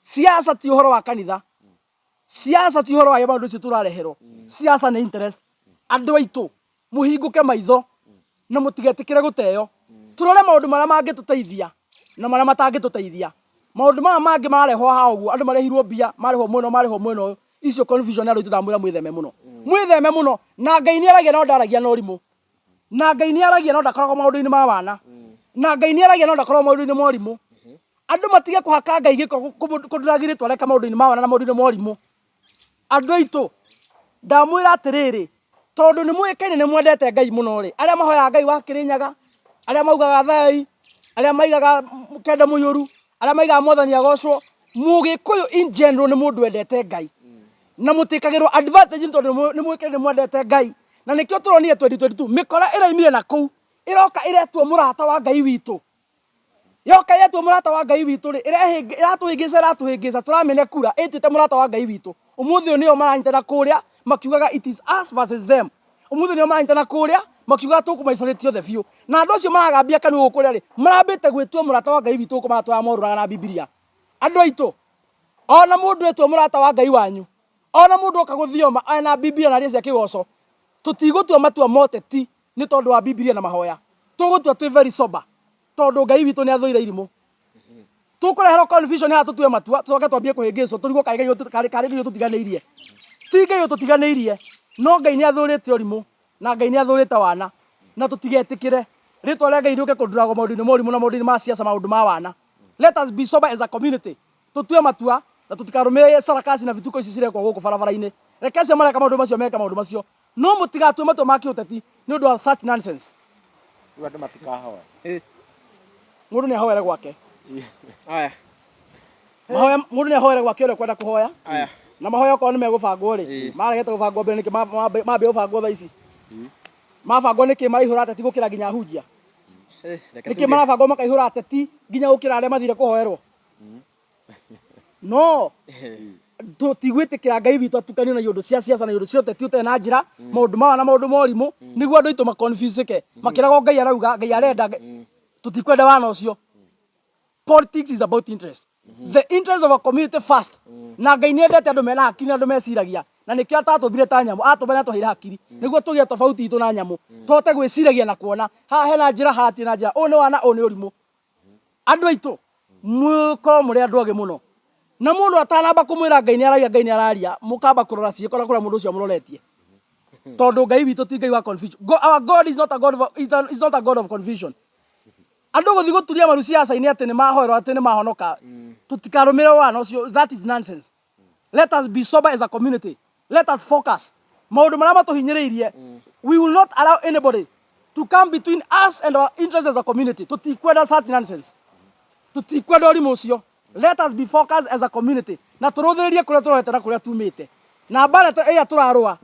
Siasa ti ũhoro wa kanitha, siasa ti ũhoro wa maũndũ ũcio tũrareherwo. Siasa nĩ interest. Andũ aitũ, mũhingũke maitho na mũtigetĩkĩre gũteo. Tũrore maũndũ marĩa mangĩtũteithia na marĩa matangĩtũteithia. Maũndũ maya mangĩ mararehwo haha ũguo, andũ marĩhirwo mbia, marĩhwo mwena ũyũ, marĩhwo mwena ũyũ, icio confusion. Andũ aitũ, ndamwĩra mwĩtheme mũno, mwĩtheme mũno. Na Ngai nĩ aragia no ndaragia na ũrimũ, na Ngai nĩ aragia no ndakoragwo maũndũ-inĩ ma wana, na Ngai nĩ aragia no ndakoragwo maũndũ-inĩ ma ũrimũ. Andũ matige kũhaka Ngai gĩko, kũnduragi rĩtwa rĩake maũndũ-inĩ ma wana na maũndũ-inĩ ma ũrimũ. Andũ aitũ, ndamwĩra atĩrĩrĩ, tondũ nĩ mũĩkaine nĩ mwendete Ngai mũno rĩ, arĩa mahoyaga Ngai wa Kĩrĩnyaga, arĩa maugaga thai, arĩa maigaga kenda mũiyũru, arĩa maigaga Mwathani agocwo, Mũgĩkũyũ in general nĩ mũndũ wendete Ngai, na mũtĩkagĩrwo advantage nĩ tondũ nĩ mũĩkaine nĩ mwendete Ngai. Na nĩkĩo tũronire 2022 mĩkora ĩraimire na kũu ĩroka ĩretuo mũrata wa Ngai witũ. Yoka yetuo mũrata wa Ngai witũ rĩ, ĩratũhĩngĩca, ĩratũhĩngĩca, tũramĩne kura ĩtuĩte mũrata wa Ngai witũ. Ũmũthĩ ũyũ nĩo maranyitana kũrĩa makiugaga it is us versus them. Ũmũthĩ nĩo maranyitana kũrĩa makiugaga tũkũmaisolate othe biũ. Na andũ acio maragambia kanua gũkũ kũrĩa rĩ, marambĩte gwĩtua mũrata wa Ngai witũ gũkũ maratũraga morũraga na Bibilia. Andũ aitũ, ona mũndũ etua mũrata wa Ngai wanyu, ona mũndũ oka gũthioma ena Bibilia na aria cia kĩgoco, tũtigũtua matua ma ũteti nĩ tondũ wa Bibilia na mahoya. Tũgũtua twĩ very sober, tondũ Ngai witũ nĩ athũire irimũ. Tũkũreherwo confusion haha tũtue matua tũcoke twambie kũhĩngĩcwo tũrigwo karĩ Ngai ũtũ- karĩ karĩ Ngai ũtũtiganĩirie. Ti Ngai ũtũtiganĩirie no Ngai nĩ athũrĩte ũrimũ na Ngai nĩ athũrĩte wana na tũtigetĩkĩre rĩtwa rĩa Ngai rĩũke kũnduragwo maũndũ-inĩ ma ũrimũ na maũndũ-inĩ ma siasa maũndũ ma wana. Let us be sober as a community. Tũtue matua na tũtikarũmĩrĩre sarakasi na vituko ici cirekwo gũkũ barabara-inĩ. Reke acio mareka maũndũ macio meke maũndũ macio. No mũtigatue matua ma kĩũteti nĩ ũndũ wa such nonsense. Rĩu andũ matikahoe. Mũndũ nĩ ahoere gwake. Aya. Mahoya mũndũ nĩ ahoere gwake ũrĩa ũkwenda kũhoya. Aya. Na mahoya okorwo nĩ megũbangwo rĩ, maregete gũbangwo mbere nĩkĩ mambia gũbangwo thaa ici? Mabangwo nĩkĩ maraihũra ateti gũkĩra nginya ahunjia? Nĩkĩ marabangwo makaihũra ateti nginya gũkĩra arĩa mathire kũhoerwo? No tũtigwĩtĩkĩra Ngai witũ atukanio na iũndũ cia siasa na iũndũ cia ũteti ũtarĩ na njĩra, maũndũ ma na maũndũ ma ũrimũ, nĩguo andũ aitũ maconfusĩke makĩragwo Ngai arauga, Ngai arenda, tũtikwenda wana ũcio. Politics is about interest. The interest of a community first. Na Ngai nĩ endete andũ mena hakiri na andũ meciragia. Na nĩkĩo atatũmbire ta nyamũ, atũmbire na atũheire hakiri. Nĩguo tũgĩe tofauti itũ na nyamũ. Tũhote gwĩciragia na kuona haha hena njĩra, haha hatirĩ na njĩra. Ũyũ nĩ wana, ũyũ nĩ ũrimũ. Andũ aitũ, mũkorwo mũrĩ andũ ogĩ mũno. Na mũndũ atanamba kũmwĩra Ngai nĩ aragia, Ngai nĩ araria, mũkamba kũrora ciĩko na kũrĩa mũndũ ũcio amũroretie. Tondũ Ngai witũ ti Ngai wa confusion. Our God is not a God of, is a, is not a God of confusion. Andũ gũthiĩ gũturia maru ciaca-inĩ atĩ nĩ mahoerwo atĩ nĩ mahonoka. Tũtikarũmĩrĩre wana ũcio. That is nonsense. Let us be sober as a community. Let us focus. Maũndũ marĩa matũhinyĩrĩirie, we will not allow anybody to come between us and our interests as a community. Tũtikwenda such nonsense. Tũtikwenda ũrimũ ũcio. Let us be focused as a community. Na tũrũthĩrĩrie kũrĩa tũrorete na kũrĩa tumĩte. Na mbara ĩrĩa tũrarũa,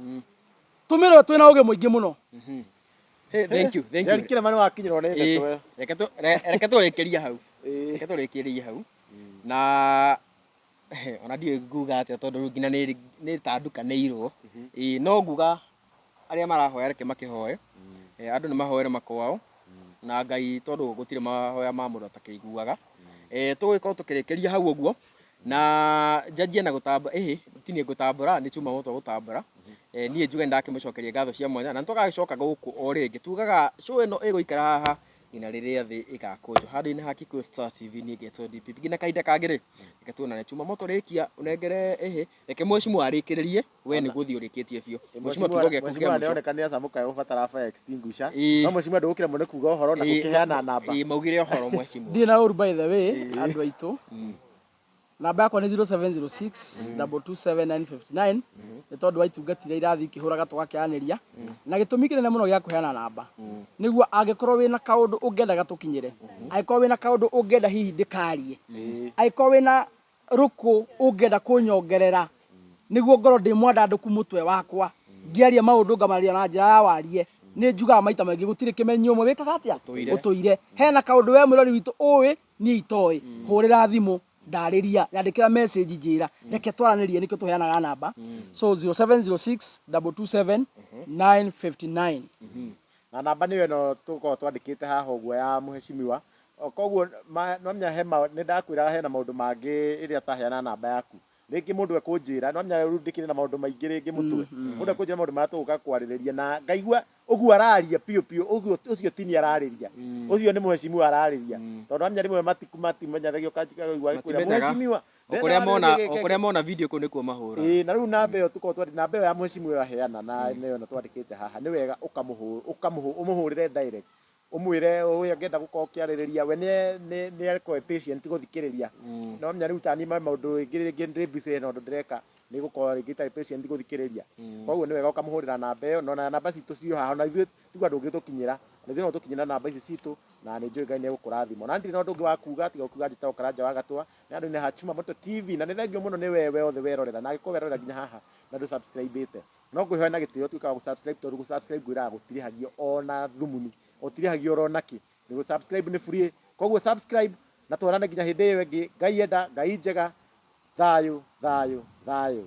tũmĩrũe twĩna ũgĩ mũingĩ mũno. Hey, thank you, thank you. Njeri Kĩrema nĩ wakinyĩrwo nĩ ndeto ĩyo. Reke tũ- reke tũrĩkĩrie hau. Reke tũrĩkĩrie hau. Na ona ndiũĩ nguga atĩa tondũ rĩu nginya nĩ ta ndukanĩirwo. Ĩĩ no nguga arĩa marahoya reke makĩhoe. Andũ nĩ mahoere makwao na Ngai tondũ gũtirĩ mahoya ma mũndũ atakĩiguaga. Tũgũgĩkorwo tũkĩrĩkĩria hau ũguo na njanjie na gũtambũra, ĩhĩ ti niĩ ngũtambũra nĩ Chuma Moto gũtambũra. Niĩ njuge nĩ ndakĩmũcokeria ngatho cia mwanya na nĩ tũgagĩcoka gũkũ o rĩngĩ. Tugaga show ĩno ĩgũikara haha nginya rĩrĩa thĩ ĩgakũnjwo. Handũ-inĩ ha Kikuyu Star TV niĩ ngetwo DPP. Nginya kahinda kangĩ rĩ, reke tuonane. Chuma Moto rĩkia ũnengere ĩhĩ, reke mheshimiwa arĩkĩrĩrie, we nĩ gũthiĩ ũrĩkĩtie biũ. Mheshimiwa kiugo gĩaku kĩa Mheshimiwa mũico. nĩoneka nĩ acamũka egũbatara fire extinguisher. Ĩĩ. No mheshimiwa ndũgũkĩremwo nĩ kuga ũhoro na gũkĩheana namba. Ĩĩ maugire ũhoro mheshimiwa. Ndirĩ na ũru by the way, andũ aitũ. Namba yakwa nĩ 0706 227 959 nĩ tondũ wa itungata iria irathiĩ ikĩhũraga tũgakĩaranĩria. Na gĩtũmi kĩnene mũno gĩa kũheana namba nĩguo angĩkorwo wĩna kaũndũ ũngĩenda gatũkinyĩre, angĩkorwo wĩna kaũndũ ũngĩenda hihi ndĩkarie, angĩkorwo wĩna rũkũ ũngĩenda kũnyongerera nĩguo ngorwo ndĩ mwandandũku mũtwe wakwa ngĩaria maũndũ ngamaria na njĩra ya warie. Nĩ njugaga maita maingĩ gũtirĩ kĩmenyi ũmwe wĩkaga atĩa ũtũire. Hena kaũndũ we mwĩrori witũ ũĩ niĩ itoĩ, hũrĩra thimũ ndarĩria, nyandĩkĩra message njĩra, reke twaranĩrie, nĩkĩo tũheanaga namba. So 0706 227 959. Na namba nĩyo ĩno tũkoragwo twandĩkĩte haha ũguo ya mheshimiwa. Koguo no menya he nĩ ndakwĩra hena maũndũ mangĩ ĩrĩa ũtaheana namba yaku. Rĩngĩ mũndũ ekũnjĩra, no menya rĩu ndĩkĩrĩ na maũndũ maingĩ rĩngĩ mũtwe. Mũndũ ekũnjĩra maũndũ marĩa tũgũka kwarĩrĩria na ngaigua ũguo araria biũ biũ, ũguo ũcio ti niĩ ararĩria. Ũcio nĩ mheshimiwa ararĩria. Tondũ wamenya rĩmwe matimenyithagio ũkaigua agĩkwĩra Matimenyaga. mheshimiwa. O kũrĩa mona, o kũrĩa mona video kũu nĩkuo mahũra. Ĩĩ, na rĩu namba ĩyo tũkoragwo twandĩ namba ĩyo ya mheshimiwa ĩyo aheana na nĩyo ĩno twandĩkĩte haha, nĩ wega ũmũhũrĩre direct. Ũmwĩre ũyũ angĩenda gũkorwo ũkĩarĩrĩria, we nĩ nĩ akorwo e patient gũthikĩrĩria. No menya rĩu ta niĩ maũndũ rĩngĩ rĩngĩ ndĩ busy na ũndũ ndĩreka, nĩ gũkorwo rĩngĩ itarĩ patient gũthikĩrĩria. Koguo nĩ wega ũkamũhũrĩra namba ĩyo, na namba citũ ciĩ o haha, ona ithuĩ tiguo ndũngĩtũkinyĩra, na ithuĩ no ũtũkinyĩre na namba ici citũ, na nĩ njũĩ Ngai nĩ egũkũrathima. Na ndirĩ na ũndũ ũngĩ wa kuga tiga kuga njĩtagwo Karanja wa Gatwa, nĩ handũ-inĩ ha Chuma Moto TV, na nĩ thengiũ mũno nĩ wewe othe werorera, na angĩkorwo werorera nginya haha na ndũ subscribe ĩte, no ngwĩhoya na gĩtĩo tuĩka wa gũ subscribe tondũ gũ subscribe ngwĩraga gũtirĩhagio ona thumuni, gũtirĩhagio oro nakĩ, nĩ gũ subscribe nĩ free, koguo subscribe na tuonane nginya hĩndĩ ĩyo ĩngĩ, Ngai enda, Ngai njega, thayũ, thayũ, thayũ.